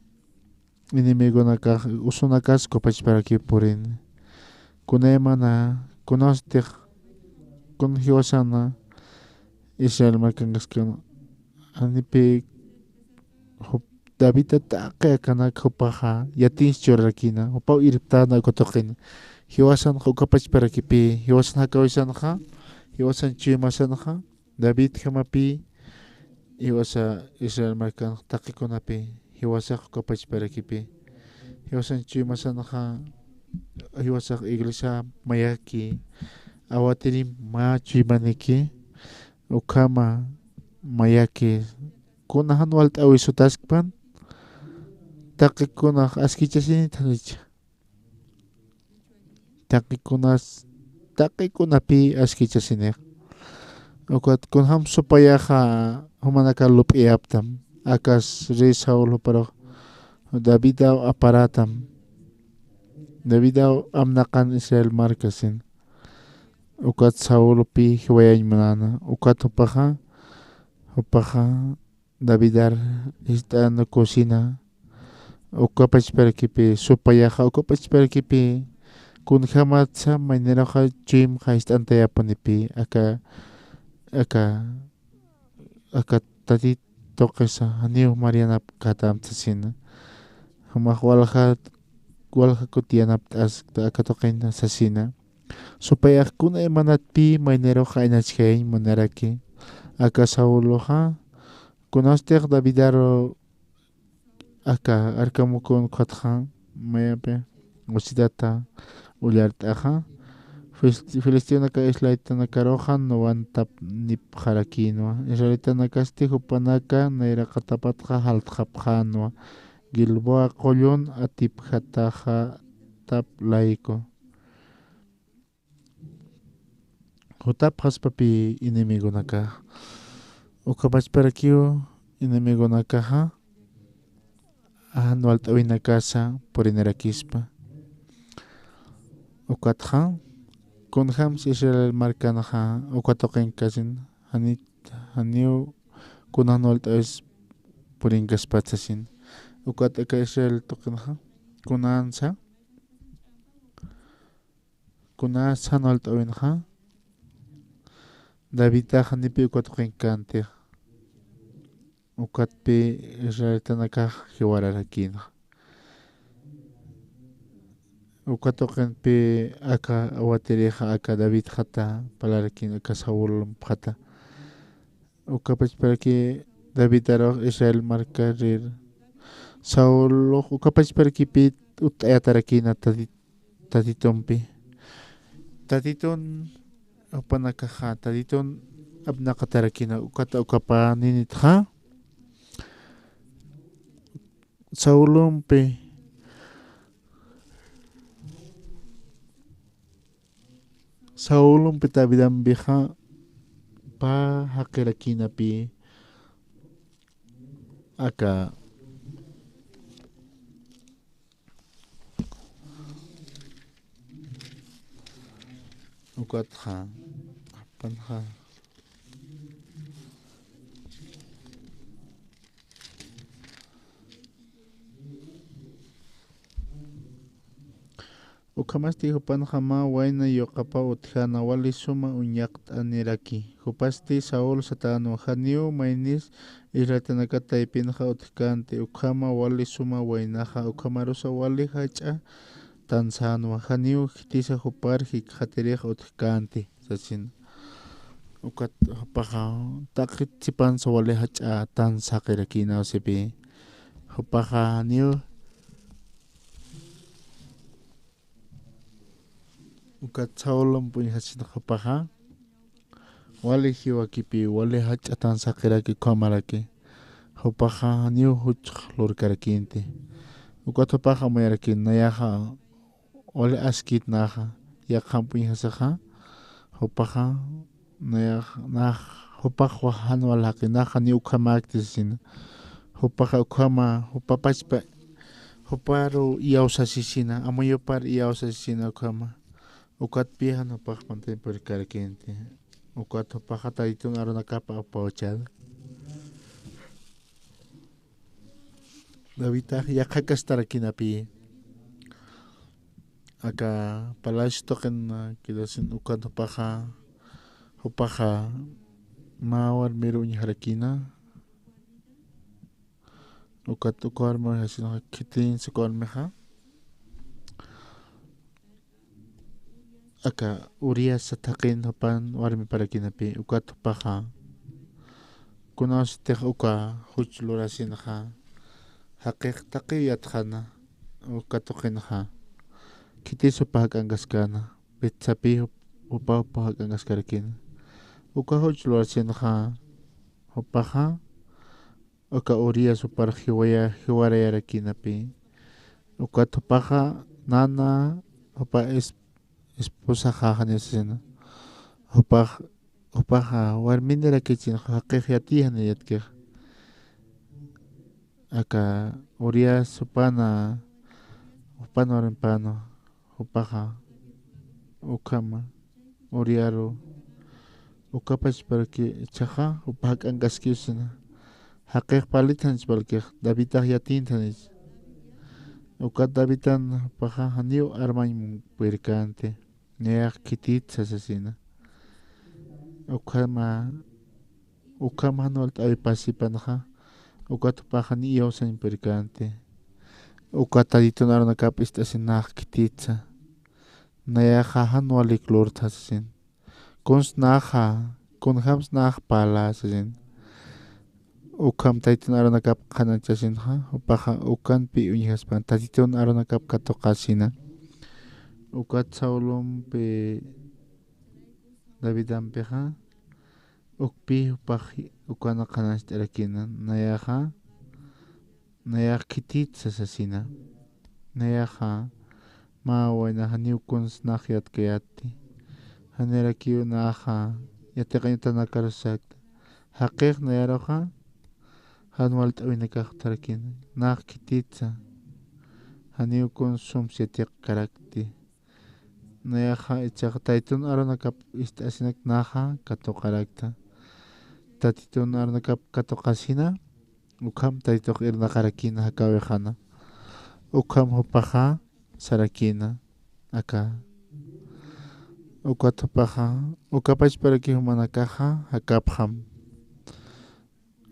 enemigonakax, usunakas uka pachparakipï purini. Kunaymana, kunastix, kun jiwasana, Israel markan kaskän, janipï jup-, Davidta taqi akanak jupaxa, yatiñ churarakïna, jupaw irptäna uka tuqin. Jiwasanxa uka pachparakipï, jiwasan jakawisanxa, jiwasan chuymasanxa, Davidjamapï, jiwasa Israel markan taqi kunapï, jiwasax uka pachparakipï. Jiwasan chuymasanxa, jiwasax iglesia mayaki, awatirim mä chuymaniki, ukhama mayaki, kuna jan walt'äwis jutaskpan, taqi kunax askichasinit janicha. Taqi kunas, taqi kunapï askichasinix. Ukat kunjam supayaxa jumanaka lup'iyaptam. Akas rey Saúl juparux Davidaw aparätam. Davidaw amnaqan Israel markasin. Ukat Saulpï jiwayañ munäna. Ukat jupaxa, jupaxa Davidar jist'an kusina, uka pachparakipï, supayaxa uka pachparakipï, kunjämatsa mayniruxa chuymxa jist'antayapunipï, aka, aka, aka Tatit tuqisa, janiw marianap katam sasina. Jumax walja, walja kutiyanapt'askta aka tuqinta sasina. Supayax kunaymanatpï mayniruxa inachjayañ munaraki. Aka Sauloxa, kunastix Davidaru aka arkamukun ukhatxa, mayapi wasitata ullart'axa. Fil-, filisteonaka israelitanakarux nuwantapnipxarakïnwa. Israelitanakasti jupanaka nayraqatapatxa jaltxapxänwa. Gilboa qullun atipjataxatap layku. Jutapxaspapï enemigonakax. Uka pachparakiw enemigonakaxa jan walt'äwinakasa purinirakispa. Ukatxa, kunjams Israel markanxa uka tuqinkasin, jani-, janiw kuna jan walt'äwis purinkaspat sasin. Ukat aka Israel tuqinxa, kunansa, kunansa jan walt'äwinxa, Davidxa janipi uka tuqin känti. Ukatpi israelitanakax jiwararakïnxa. Uka tuqinpi aka awatirixa aka Davidxata parlarakïn aka Saulpxata. Uka pachparaki Davidarux Israel markarir Saulux uka pachparakipï utt'ayatarakïna Tati-, Tatitumpi. Tatitun jupanakaxa, Tatitun apnaqatarakïna ukata ukapäninitxa. Saulumpi, Saulumpi Davidampixa pä jaqirakïnapï aka. Ukatxa, jupanxa. Ukhamasti jupanxa mä wayna yuqapaw utjäna wali suma uñaqt'aniraki. Jupasti Saul satänwa janiw maynis israelitanakat taypinxa utjkänti, ukhama wali suma waynaxa, ukhamarusa wali jach'a tansänwa, janiw khitisa jupar jikxatirix utjkänti, sasin. Ukat jupaxa taqit sipansa wali jach'a tansa jaqirakïna usipï. Jupaxa janiw Ukat Saulumpi uñjasinxa jupaxa, wali jiwakipï, wali jach'a tansa jaqiraki ukhamaraki. Jupaxa janiw juchx lurkarakïnti. Ukat jupaxa amuyarakin, nayaxa wali askit naxa, yaqhamp uñjasixa, jupaxa Nayax, nax, jupax jan wal jaqi, nax janiw ukhamäkti sasina. Jupaxa ukhama, jupa pachpa, juparu iyawsasisina, amuyupar iyawsasisina ukhama. Ukatpï jan jupax mantañ purkarakïnti. Ukat jupaxa Taytun arunakap apawchäna. Davidtax yaqhakastarakïnapï. Aka palacio tuqin, ah, quedasin ukat jupaxa, jupaxa mä warmiru uñjarakïna. Ukat uka warmir jasinxa khitinsa uka warmixa. Aka Urias sat jaqin jupan warmiparakïnapï, ukat jupaxa. Kunasatix uka juch lurasinxa, jaqix taqiw yatxäna, uka tuqinxa. Khitis jupa jak'ankaskäna, Betsabé jup-, jupa, jupa jak'ankaskarakïna. Uka juch lurasinxa, jupaxa, uka Urias jupar jiwaya-, jiwarayarakïnapï. Ukat jupaxa nana, jupa es-, esposaxa jani sasina. Jupax, jupaxa warminirakichïn, jaqix yatï jani yatkix. Aka Urias jupana, jupan warmipänwa. Jupaxa, ukhama, Uriaru, uka pachparaki ichhaxa, jupa jak'ankaskiw sasina. Jaqix parlitxanichpalkix, Davidtax yatintxanich. Ukat Davidtan jupaxa janiw armañ purkänti, nayax khititsa sasina. Ukhama, ukham jan walt'äwi pasipanxa, ukat jupaxa janiw iyawsañ purkänti. Ukat Taytitun arunakap ist'asin nax khititsa. Nayaxa jan walik lurtha sasin. Kuns naxa, kunjams nax parla sasin. Ukham Taytitun arunakap qhanañchasinxa, jupaxa ukanpï uñjaspan, Taytitun arunakap katuqasina. Ukat Saulumpi Davidampixa, ukpï jupax ukan qhanañcht'arakïna, nayaxa, nayax khititsa sasina. Nayaxa, mä wayna janiw kuns nax yatkayätti. Janirakiw naxa, yatiqañ utanakarus sakta. Jaqix nayaruxa, jan walt'äwinakax utjarakïna. Nax khititsa. Janiw kuns sums yatiqkarakti. Nayaxa ichhax Taytitun arunakap ist'asinak naxa katuqarakta. Taytitun arunakap katuqasina, Ukham taytux irnaqarakïna jakäwixana. Ukham jupaxa sarakïna aka. Ukat jupaxa, uka pachparaki jumanakaxa jakäpxam.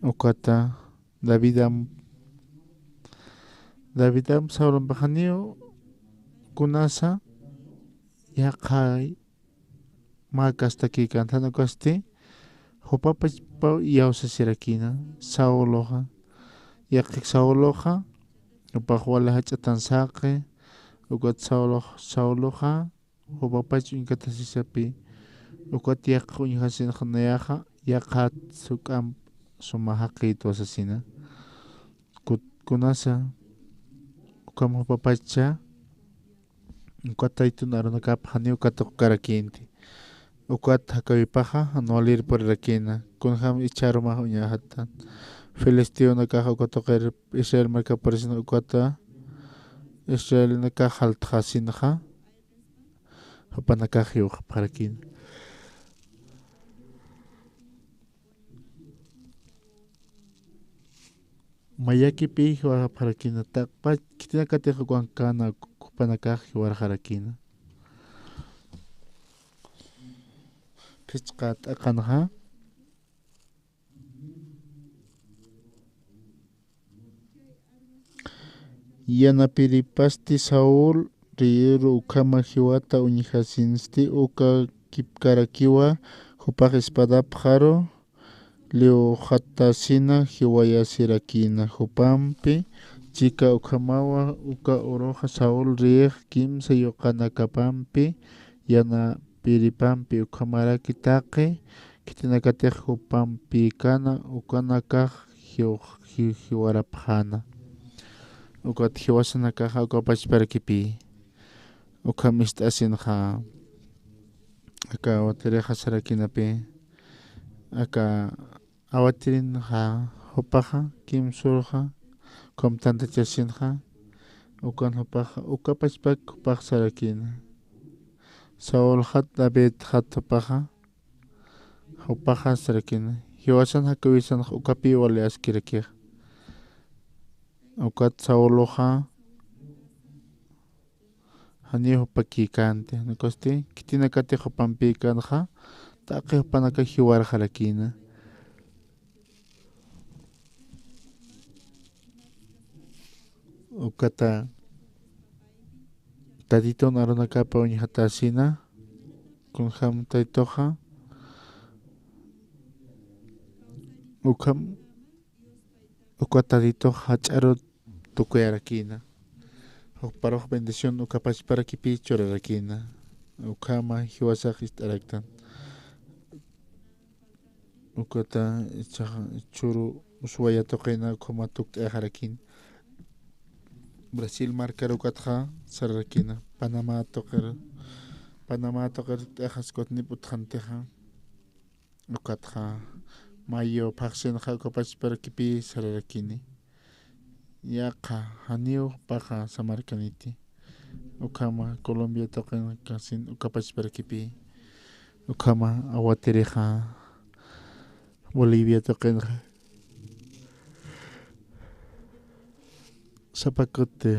Ukata Davidam, Davidam Saulampi janiw kunasa yaqha mä kastakïkänti, jan ukasti jupa pachpaw iyawsasirakïna Sauloxa. Yaqhik Sauloxa jupax wali jach'atan saqi, ukat Saulox, Sauloxa jupa pach uñkatasisapi, ukat yaqha uñjasinxa nayaxa yaqhat juk'amp suma jaqïtwa sasina. Kut-, kunasa ukham jupa pacha, ukat taytun arunakäpxi janiw katuqkarakïnti. Ukat jakäwipaxa jan walir purirakïna, kunjam ichharumax uñaxatan. Filisteonakaxa uka tuqir Israel markap purisina, ukata Israelnakax jaltxasinxa jupanakax jiwxapxarakïna. Mayakipï jiwxapxarakïna, taqpach khitinakatix ukankana jupanakax jiwarxarakïna. Phichqa t'aqanxa. Yanapiripasti Saúl rïru ukhama jiwata uñjasinsti, uka kipkarakiwa jupax espadapxaru liwxatasina jiwayasirakïna jupampi. Chika ukhamawa uka uruxa Saúl rïx kimsa yuqanakapampi, yanapiripampi ukhamaraki taqi khitinakatix jupampïkana ukanakax jiw-, ji-, jiwarapxäna. Ukat jiwasanakaxa uka pachparakipï ukham ist'asinxa. Aka awatirixa sarakïnapï, aka awatirinxa jupaxa kimsurxa, ukham tantachasinxa, ukan jupaxa uka pachpak jupax sarakïna. Saulxat Davidxat jupaxa, jupaxa sarakïna. Jiwasan jakäwisanxa ukapï wali askirakix. Ukat Sauloxa janiw jupakïkänti, jan ukasti khitinakatix jupampïkänxa, taqi jupanakax jiwarxarakïna. Ukata Tatitun arunakäpa uñjatäsina, kunjam taytuxa, ukham, uka Tatitux jach'aru tukuyarakïna. Jukparux bendición uka pachparakipï churarakïna. Ukhama jiwasax ist'araktan. Ukata ichaxa churu Ushuaia tuqina ukhama tukt'ayaxarakïn. Brasil markar ukatxa sararakïna. Panamá tuqir, Panamá tuqir tukt'ayaxas ukat nip utxantixa. Ukatxa mayo phaxsinxa uka pachparakipï sararakini. Yaqha janiw jupaxa samarkaniti. Ukhama Colombia tuqinakasin uka pachparakipï. Ukhama awatirixa Bolivia tuqinxa. Sapa kuti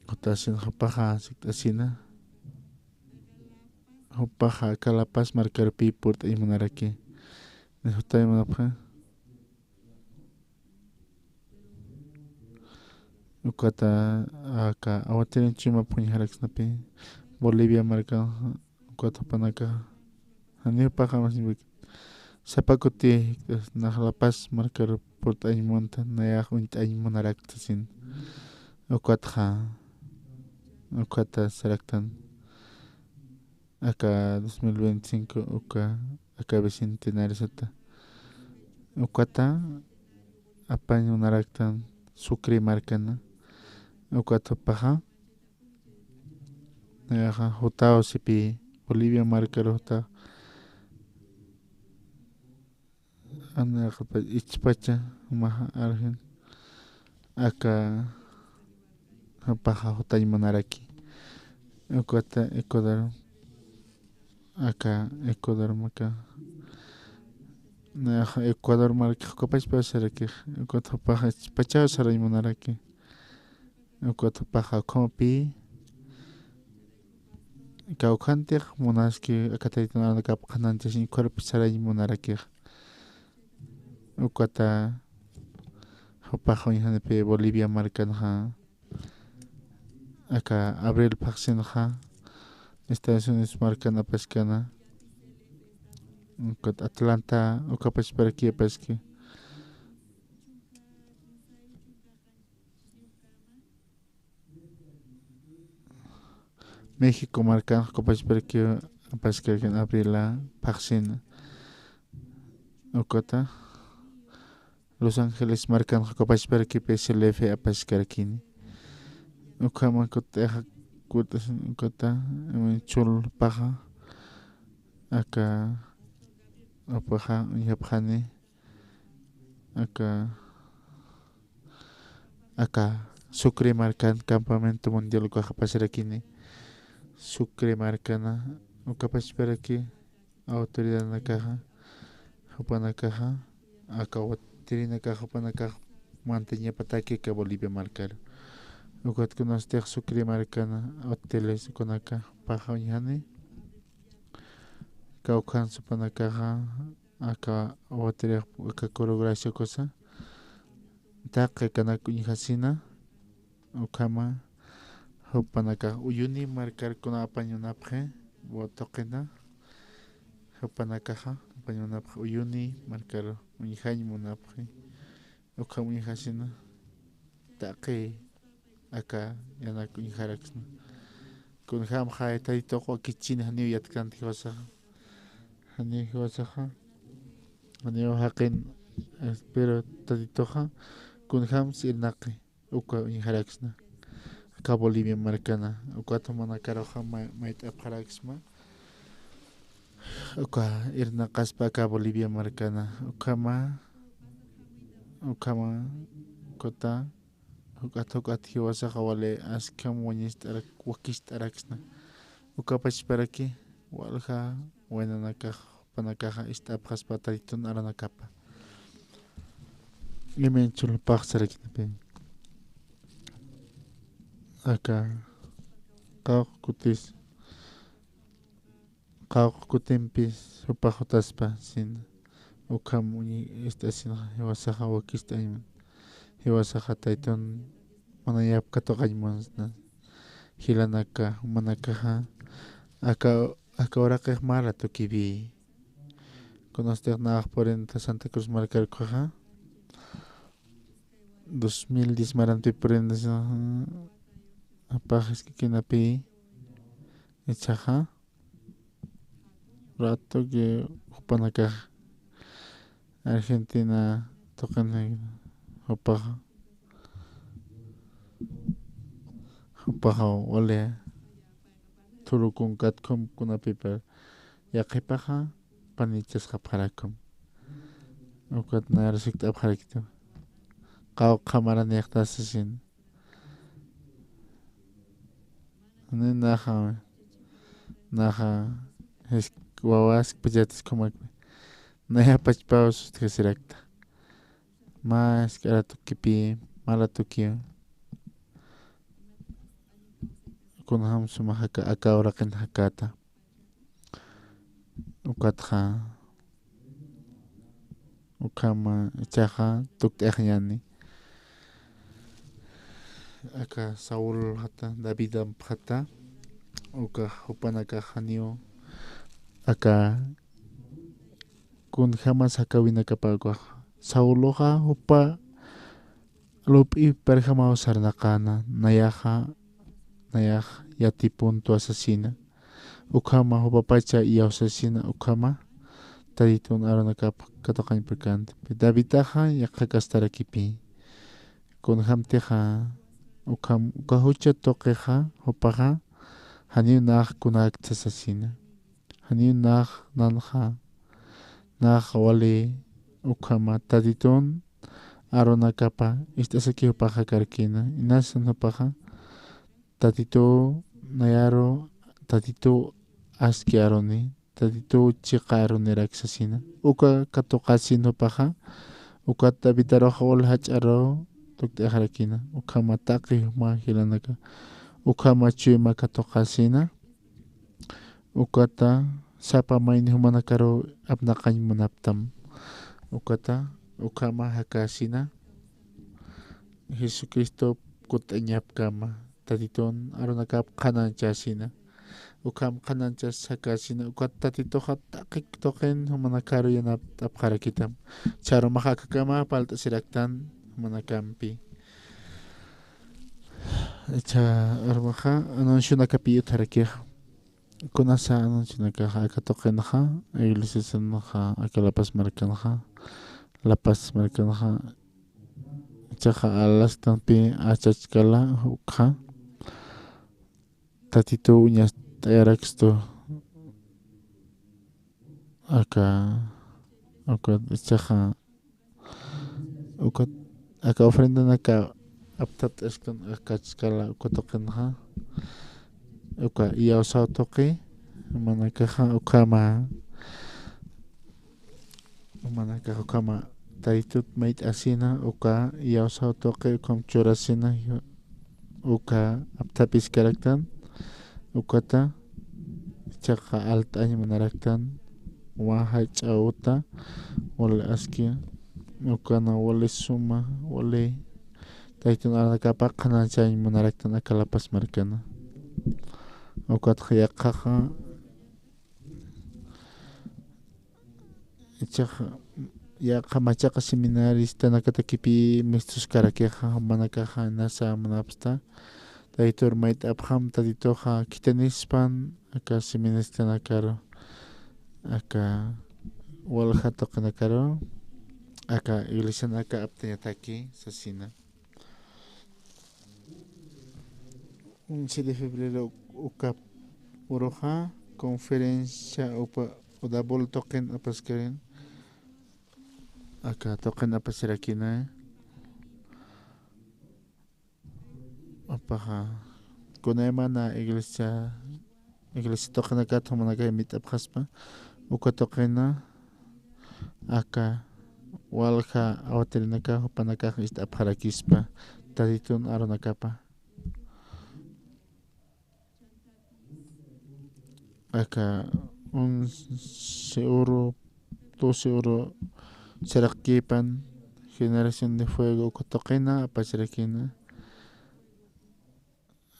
jutasin jupaxa sikt'asina. Jupaxa aka La Paz markarupï purt'añ munaraki. Ni jutay munapxi. Ukata aka awatirin chuyma phuñjaraksnapï Bolivia marka, ukat jupanaka janiw jupaxa mas sapa kuti nax La Paz markaru purt'añ munta, nayax uñt'añ munarakta sin. Ukatxa, ukata saraktan. Aka dos mil veinticinco uka, aka bicentenario sata. Ukata apañ munaraktan Sucre markana. Ukat jupaxa. Nayaxa jutaw sipï Bolivia markaru juta. Anaqa pa-, ichpacha, jumaxa argen, aka jupaxa jutañ munaraki. Ukata Ecuador, aka Ecuador maka, Nayax Ecuador markax ukapachpaw sarakix, ukat jupax pachaw sarañ munaraki. Ukat jupax ukhamapi kawkhantix munaski aka Taytun arunak apxananchasiñ ukhamapi sarañ munarakix. Ukata jupax uñjanipi Bolivia markanxa, aka abril phaxsinxa Estados Unidos markan apaskana, ukat Atlanta ukapachparaki apaski. México markan ukapachparaki apaskarkin abrila phaxsina. Ukata Los Ángeles markan ukapachparaki P S L F apaskarkini. Ukhama kut'ixa kut'isin ukata chul paxa aka apaxa uñjapxani aka aka Sucre markan campamento mundial ukax apasarakini. Sucre markana ukapachparaki autoridadnakaxa jupanakaxa aka watirinakax jupanakax mantañapataki aka Bolivia markaru. Ukat kunastix Sucre markana hoteles ukanaka paxa uñjani. Kawkhan jupanakaxa aka watirix aka Coro Gracia ukaxa taqi kanak uñjasina. Ukhama jupanakax Uyuni markar kuna apañ munapxi, tuqina jupanakaxa apañ munapxi Uyuni markar uñjañ munapxi. Ukham uñjasina taqi aka yanak uñjaraksna. Kunjamxa Taytux wakichini janiw yatkanti jiwasaxa. Janiw jiwasaxa. Janiw jaqin, eh, pero Taytuxa kunjams irnaqi uka uñjaraksna. Aka Bolivia markana ukat jumanakaruxa may-, mayt'apxaraksma. Uka irnaqaspa aka Bolivia markana ukhama, ukhama kuta juk'at juk'at jiwasaxa wali askham wañist'arak, wakist'araksna. Ukapachparaki walja waynanakax jupanakaxa ist'apxaspa Taytun arunakapa. Imin chulpax sarakinapi aka qawq kutis qawq kutimpis jupax jutaspa sina. Ukham uñi ist'asinxa jiwasaxa wakist'añman. Jiwasaxa Taytun manayap katuqañmansna. Jilanaka jumanakaxa aka, aka uraqix mala tukiwi. Kunastix nax purintxa Santa Cruz markar ukhaxa. Dos mil diez maranpi purinta sina. Apax iskikinapi ichaxa. Rato que jupanakax Argentina tuqin jupaxa, jupaxa wali thurukun katkum kunapipar yaqhipaxa panichasqapxarakum. Ukat nayar sikt'apxarakitu. Qawqha maranïxta sasin. Ni naxa, naxa, jisk-, wawaskpachatis kumakpi. Nayapachpaw sustjasirakta. Mä jisk'ara tukipi, mala tukiw. Kunjam suma jaka, aka uraqin jakata. Ukatxa, ukhama ichaxa tukt'ayañäni. Aka Saul jata, David ampxata, uka jupanakax janiw, aka kunjamas jakawinakapa ukax. Sauloxa jupa lup'iparjamaw sarnaqäna, nayaxa, nayax yatipuntwa sasina. Ukhama jupapacha iyawsasina, ukhama Taytun arunakap katuqañpakänti. Davidaxa yaqhakastarakipi. Kunjamtixa, ukham, uka jucha tuqixa, jupaxa, janiw nax kunäkta sasina. Janiw nax nanxa, nax wali ukhama Tatitun arunakapa ist'asaki jupaxa karkina. Inasan jupaxa, Tatitu nayaru, Tatitu aski aruni, Tatituw chiqa arunirak sasina. Uka katuqasin jupaxa, ukat Davidaruxa ul jach'aru tukt'ayaxarakina. Ukhama taqi juma jilanaka, ukhama chuyma katuqasina. Ukata sapa mayni jumanakaru apnaqañ munaptam. Ukata ukhama jakasina. Jesucristo kutt'añapkama, Tatitun arunakap qhanañchasina. Ukham qhanañchas jakasina, ukat Tatituxa taqi tuqin jumanakaru yanapt'apxarakitam. Chharumaxa akhakama palt'asiraktan jumanakampi. Chharumaxa anunciunakapi utjarakixa. Kunasa anunciunakaxa aka tuqinxa, iglesiasanxa, aka La Paz markanxa, La Paz markanxa, ichaxa alastampi achachkala ukxa, Tatitu uñast'ayarakstu, aka, aka, ichaxa, uka, aka ofrendanaka aptapt'asktan aka ch'askala uka tuqinxa, uka iyawsaw tuqi, jumanakaxa ukhama, jumanakaxa ukhama Tatitut mayt'asina, uka iyawsaw tuqi ukham churasina, uka apthapiskaraktan, ukata, ichaxa alt'añ munaraktan, wa jach'a uta, wali aski, ukana wali suma, wali, Tatitun arunakapa qhanañchañ munaraktan aka La Paz markana. Ukatxa yaqhaxa, ichaxa, yaqha machaqa seminaristanakatakipi mistuskarakixa, jumanakaxa nasa munapxsta, Tatitur mayt'apxam, Tatituxa khithanispan, aka seminaristan akaru, aka walja tuqinakaru, aka iglesianaka aptañataki sasina. Once de febrero uka uruxa conferencia upa, Udabol tuqin apaskarin, aka tuqin apasirakina. Apaxa, kunaymana iglesia, iglesia tuqinakat jumanakay mit'apxaspa, uka tuqina, aka walja awatirinaka jupanakax ist'apxarakispa, Tatitun arunakapa. Aka once uru, doce uru sarakipan, generación de fuego uka tuqina apasirakina.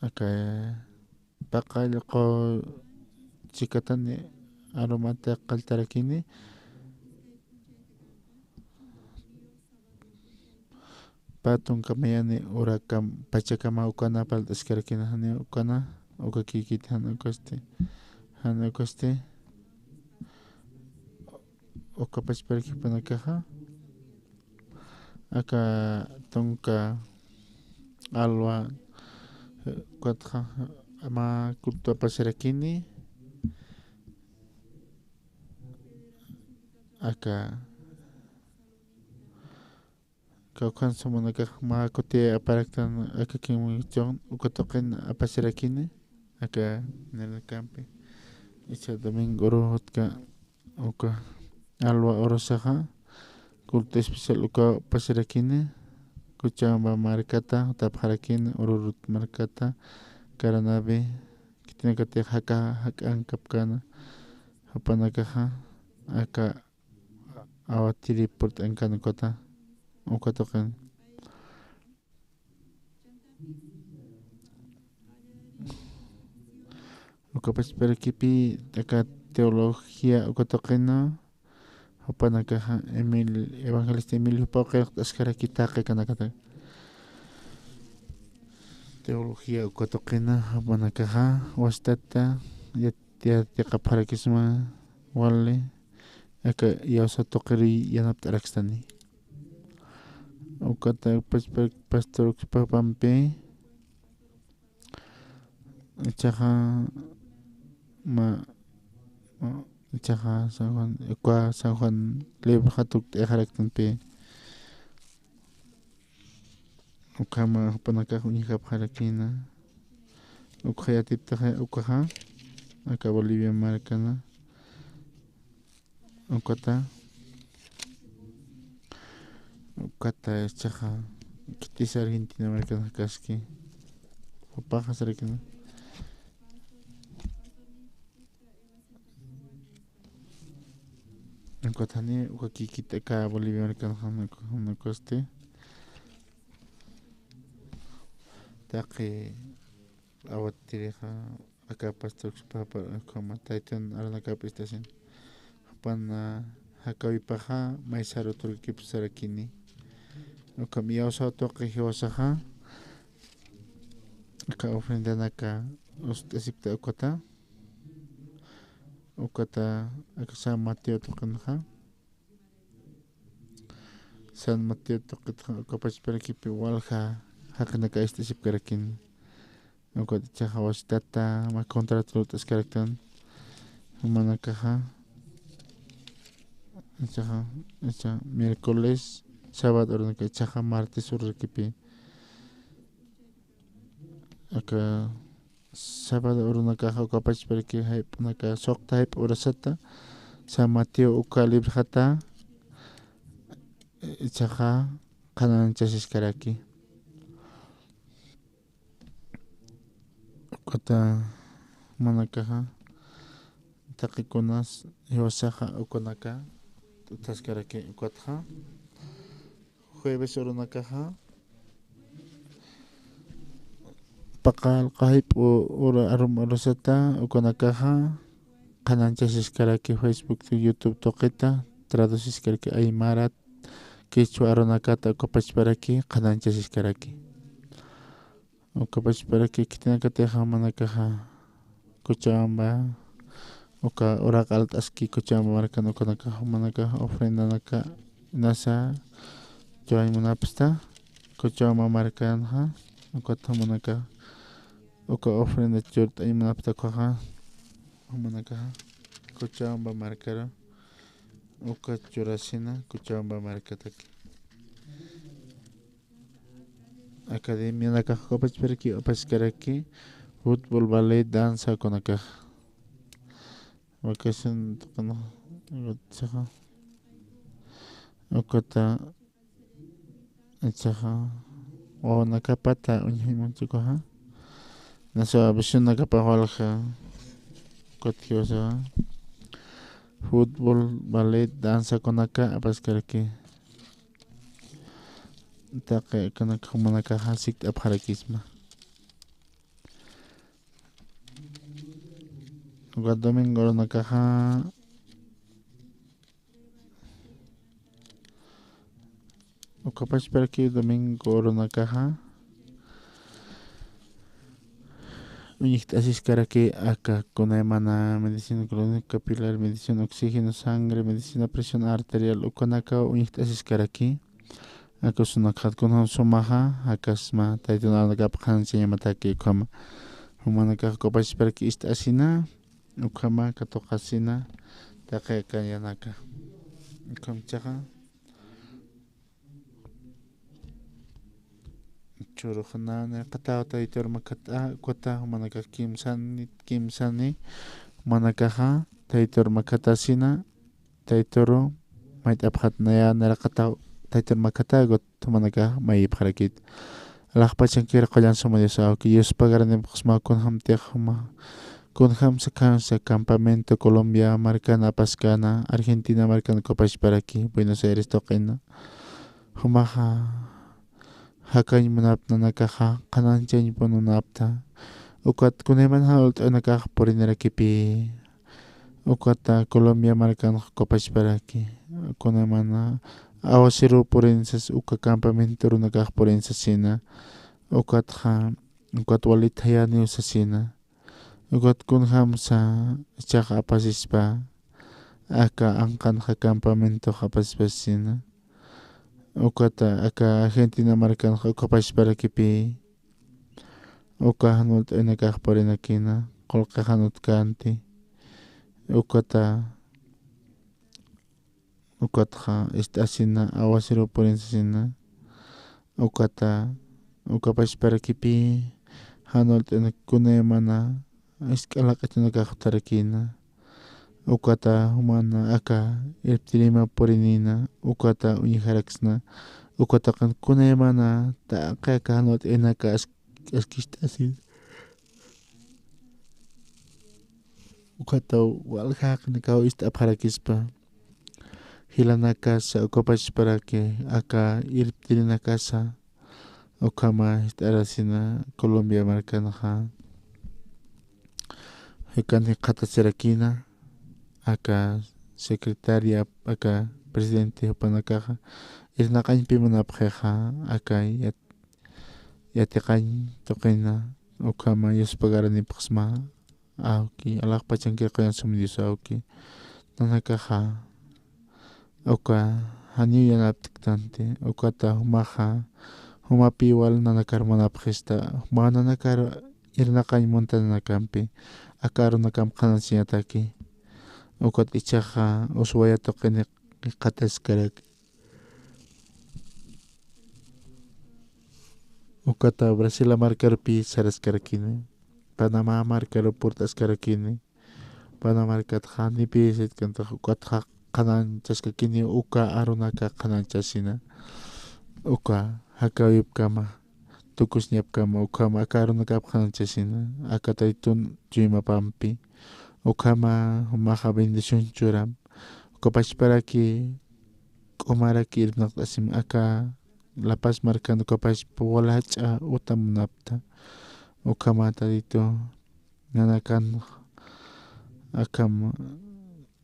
Aka paqallqu chikatani arumata qalltarakini. Pä tunka mayani urakam, pachakama ukana palt'askarakina, jani ukana, uka kikiti, jani ukasti, jani ukasti, uka pachparakipinakaxa, aka tunka alwa, eh, ukatxa, ama culto apasirakini, aka, kawkhan jumanakax mä kuti aparaktan aka kimuychun uka tuqin apasirakini, aka nirnakampi. Icha domingo uru jutka uka alwa urusaxa, culto especial uka apasirakini, Cochabamba markata, jutapxarakini, Oruro markata, Caranavi, khitinakatix jaka jak'ankapkana, jupanakaxa, aka awatiri purt'ankan ukata, uka tuqin. Uka pachparakipi aka teología uka tuqina, jupanakaxa Emil-, evangelista Emilio jupaw qillqt'askarakita qikanakata. Teología uka tuqina, jupanakaxa wasitata yat-, yatiqapxarakisma wali, aka iyawsa tuqiruy yanapt'arakstani. Ukata pas-, pas-, pastor ukspapampi, ichaxa ma, ma, ichaxa San Juan, uka San Juan libroxa tukt'ayaxaraktanpi, ukhama jupanakax uñjapxarakina. Ukxa yatiptaxa, ukaxa aka Bolivia markana, Ukata, ukata, ichaxa, khitisa Argentina markanakaski. Jupaxa sarakina. Ukatani, uka kikita aka Bolivia markanxa, uka, uka, uka, este, taqi awatirixa, aka pastor ukspa, ukhama taytun arunakap istasin. Jupan, ah, jakawipaxa, maysaru turkipsarakini. Ukham iyawsaw tuqi jiwasaxa, aka ofrendanaka ust'asipta ukata. Ukata, aka San Mateo tuqinxa. San Mateo tuqitxa, uka pachparakipi walja jaqinaka ist'asipkarakini. Ukat ichaxa wasitata mä contrato lurt'askaraktan. Jumanakaxa, ichaxa, icha miércoles, sábado urunaka, ichaxa martes ururakipi. Aka sábado urunakaxa uka pachparaki jayp'unaka suqta jayp'u urasata, San Mateo uka librjata, ichaxa qhananchasiskaraki. Ukata jumanakaxa taqikunas jiwasaxa ukanaka t'utaskaraki. Ukatxa jueves urunakaxa, paqallqu jayp'u ura, arum urasata ukanakaxa qhananchasiskaraki. Facebook, YouTube tuqita traduciskaraki, aymara, quechua arunakata uka pachparaki qhananchasiskaraki. Uka pachparaki khitinakatixa jumanakaxa Cochabamba, uka uraq alt'aski Cochabamba markan, ukanakaxa jumanakaxa ofrendanaka inasa churañ munapxta Cochabamba markanxa. Ukat jumanakaxa uka ofrenda churt'añ munapxta ukhaxa, jumanakaxa Cochabamba markaru uka churasina Cochabamba markataki. Academianakax uka pachparaki apaskaraki, fútbol, ballet, danza ukanakax. Vacación tuqina, ichaxa, ukata, ichaxa, wawanakapata uñjaymanchikuxa. Nasa visionakapa walja, ukat jiwasa, fútbol, ballet, danza ukanaka apaskaraki. Taqi ukanaka jumanakaxa sikt'apxarakisma. Uka domingo urunakaxa, uka pachparaki domingo urunakaxa, uñjt'asiskaraki aka kunaymana medicina crónica capilar, medicina oxígeno, sangre, medicina presión arterial, ukanaka uñjt'asiskaraki. Aka usunakxat kunjam sumaxa jakasma, taytun arunakap qhananchañamataki ukhama. Jumanakax uka pachparaki ist'asina, ukhama katuqasina, taqi akañanaka. Ukham ichaxa, churux nä nirqataw taytur makata, ukata jumanakax kimsani, kimsani, jumanakaxa taytur makatasina, tayturu mayt'apxat naya nirqataw taytur makata, ukat jumanakax mayipxarakit. Alaxpachankir qullan suma Dios awki, Diospa garantimpxsma kunjamtix juma, kunjamsa khansa campamento Colombia markana apaskana, Argentina markana uka pachparaki, Buenos Aires tuqina. Jumaxa jakañ munapta nanakaxa, qhananchañ munapta. Ukat kunayman jan ult'aynakax purinirakipi. Ukata Colombia markanxa uka pachparaki. Kunaymana aguacerow purin sas, uka campamento urunakax purin sasina. Ukatxa, ukat wali thayaniw sasina. Ukat kunjamsa ichaxa apasispa, aka anqanxa campamentox apasispasina. Ukata aka Argentina markanxa uka pachparakipi, uka jan ult'aynakax purinakina, qullqi jan utjkänti. Ukata, ukatxa ist'asina, aguacerow purin sasina. Ukata, uka pachparakipi, jan ult'aynak kunaymana, jisk'a laq'itunakax utjarakïna. ukata jumana aka irptirima purinina, ukata uñjaraksna, ukataqan kunaymana taqi aka jan ut'inaka as-, askist'asin. Ukata walja jaqinakaw ist'apxarakispa. Jilanakasa, ukapachparaki aka irptirinakasa, ukhama jist'arasina Colombia markanxa. Jikan jikxatasirakïna, aka secretaria, aka presidente jupanakaxa, irnaqañpi munapxixa, aka yat-, yatiqañ tuqina, ukhama yuspagaranipxsma, awki, alaxpachankir quñan sum Dios awki. Nanakaxa, uka, janiw yanapt'ktanti, ukata jumaxa, jumapi wal nanakar munapxista, juma nanakar irnaqañ munta nanakampi, aka arunakamp qhanañchañataki. Ukat ichhaxa, Ushuaia tuqini jikxataskarak. Ukata Brasila markarupi saraskarakini. Panamá markaru purt'askarakini. Panamá markatxa nipi sitkantax ukatxa qhanañchaskakini uka arunaka qhanañchasina. Uka jakawipkama, tukusñapkama, ukhama aka arunakap qhanañchasina. Aka taytun chuymapampi. Ukhama jumaxa bendición churam. Ukapachparaki k'umaraki irpnaqt'asim aka La Paz markan ukapachpa wal jach'a uta munapta. Ukhama tatitu nanakan akham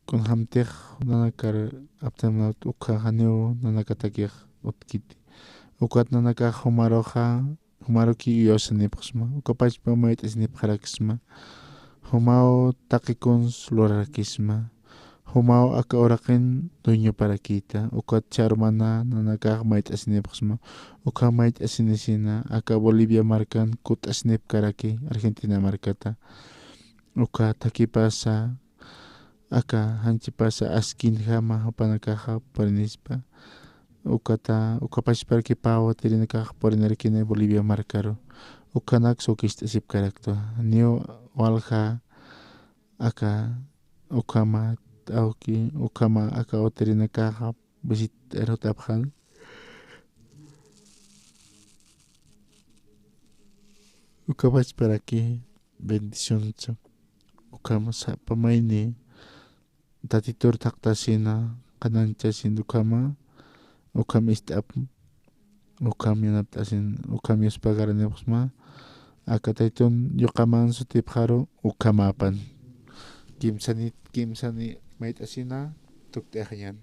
kunjamtix nanakar aptan munapta ukha janiw nanakatakix utkiti. Ukat nanakax jumaruxa, jumaruki uyawsanipxsma, ukapachpa mayt'asinipxaraksma. Jumaw taqi kuns lurarakisma. Jumaw aka uraqin dueñoparakïta, ukat charumana nanakax mayt'asinipxsma, ukham mayt'asinisina, aka Bolivia markan kutt'asinipkaraki, Argentina markata. Uka thakipasa, aka janchipasa askinjama jupanakaxa purinispa. Ukata, ukapachparaki pä awatirinakax purinarakini Bolivia markaru. Ukhanak sukicht'asipkaraktwa. Niw walja aka ukhama, awki, ukhama aka awatirinakaxa visit'ar jutapxani. Ukapachparaki bendicionsa. Ukhama sapa mayni tatitur thaqtasina, qhanañchasin ukhama, ukham ist'ap, ukham yanapt'asin, ukham yuspagaranipxsma, aka taytun yuqaman sutipxaru, ukhamapan. Kimsani, kimsani mayt'asina, tukt'axañan.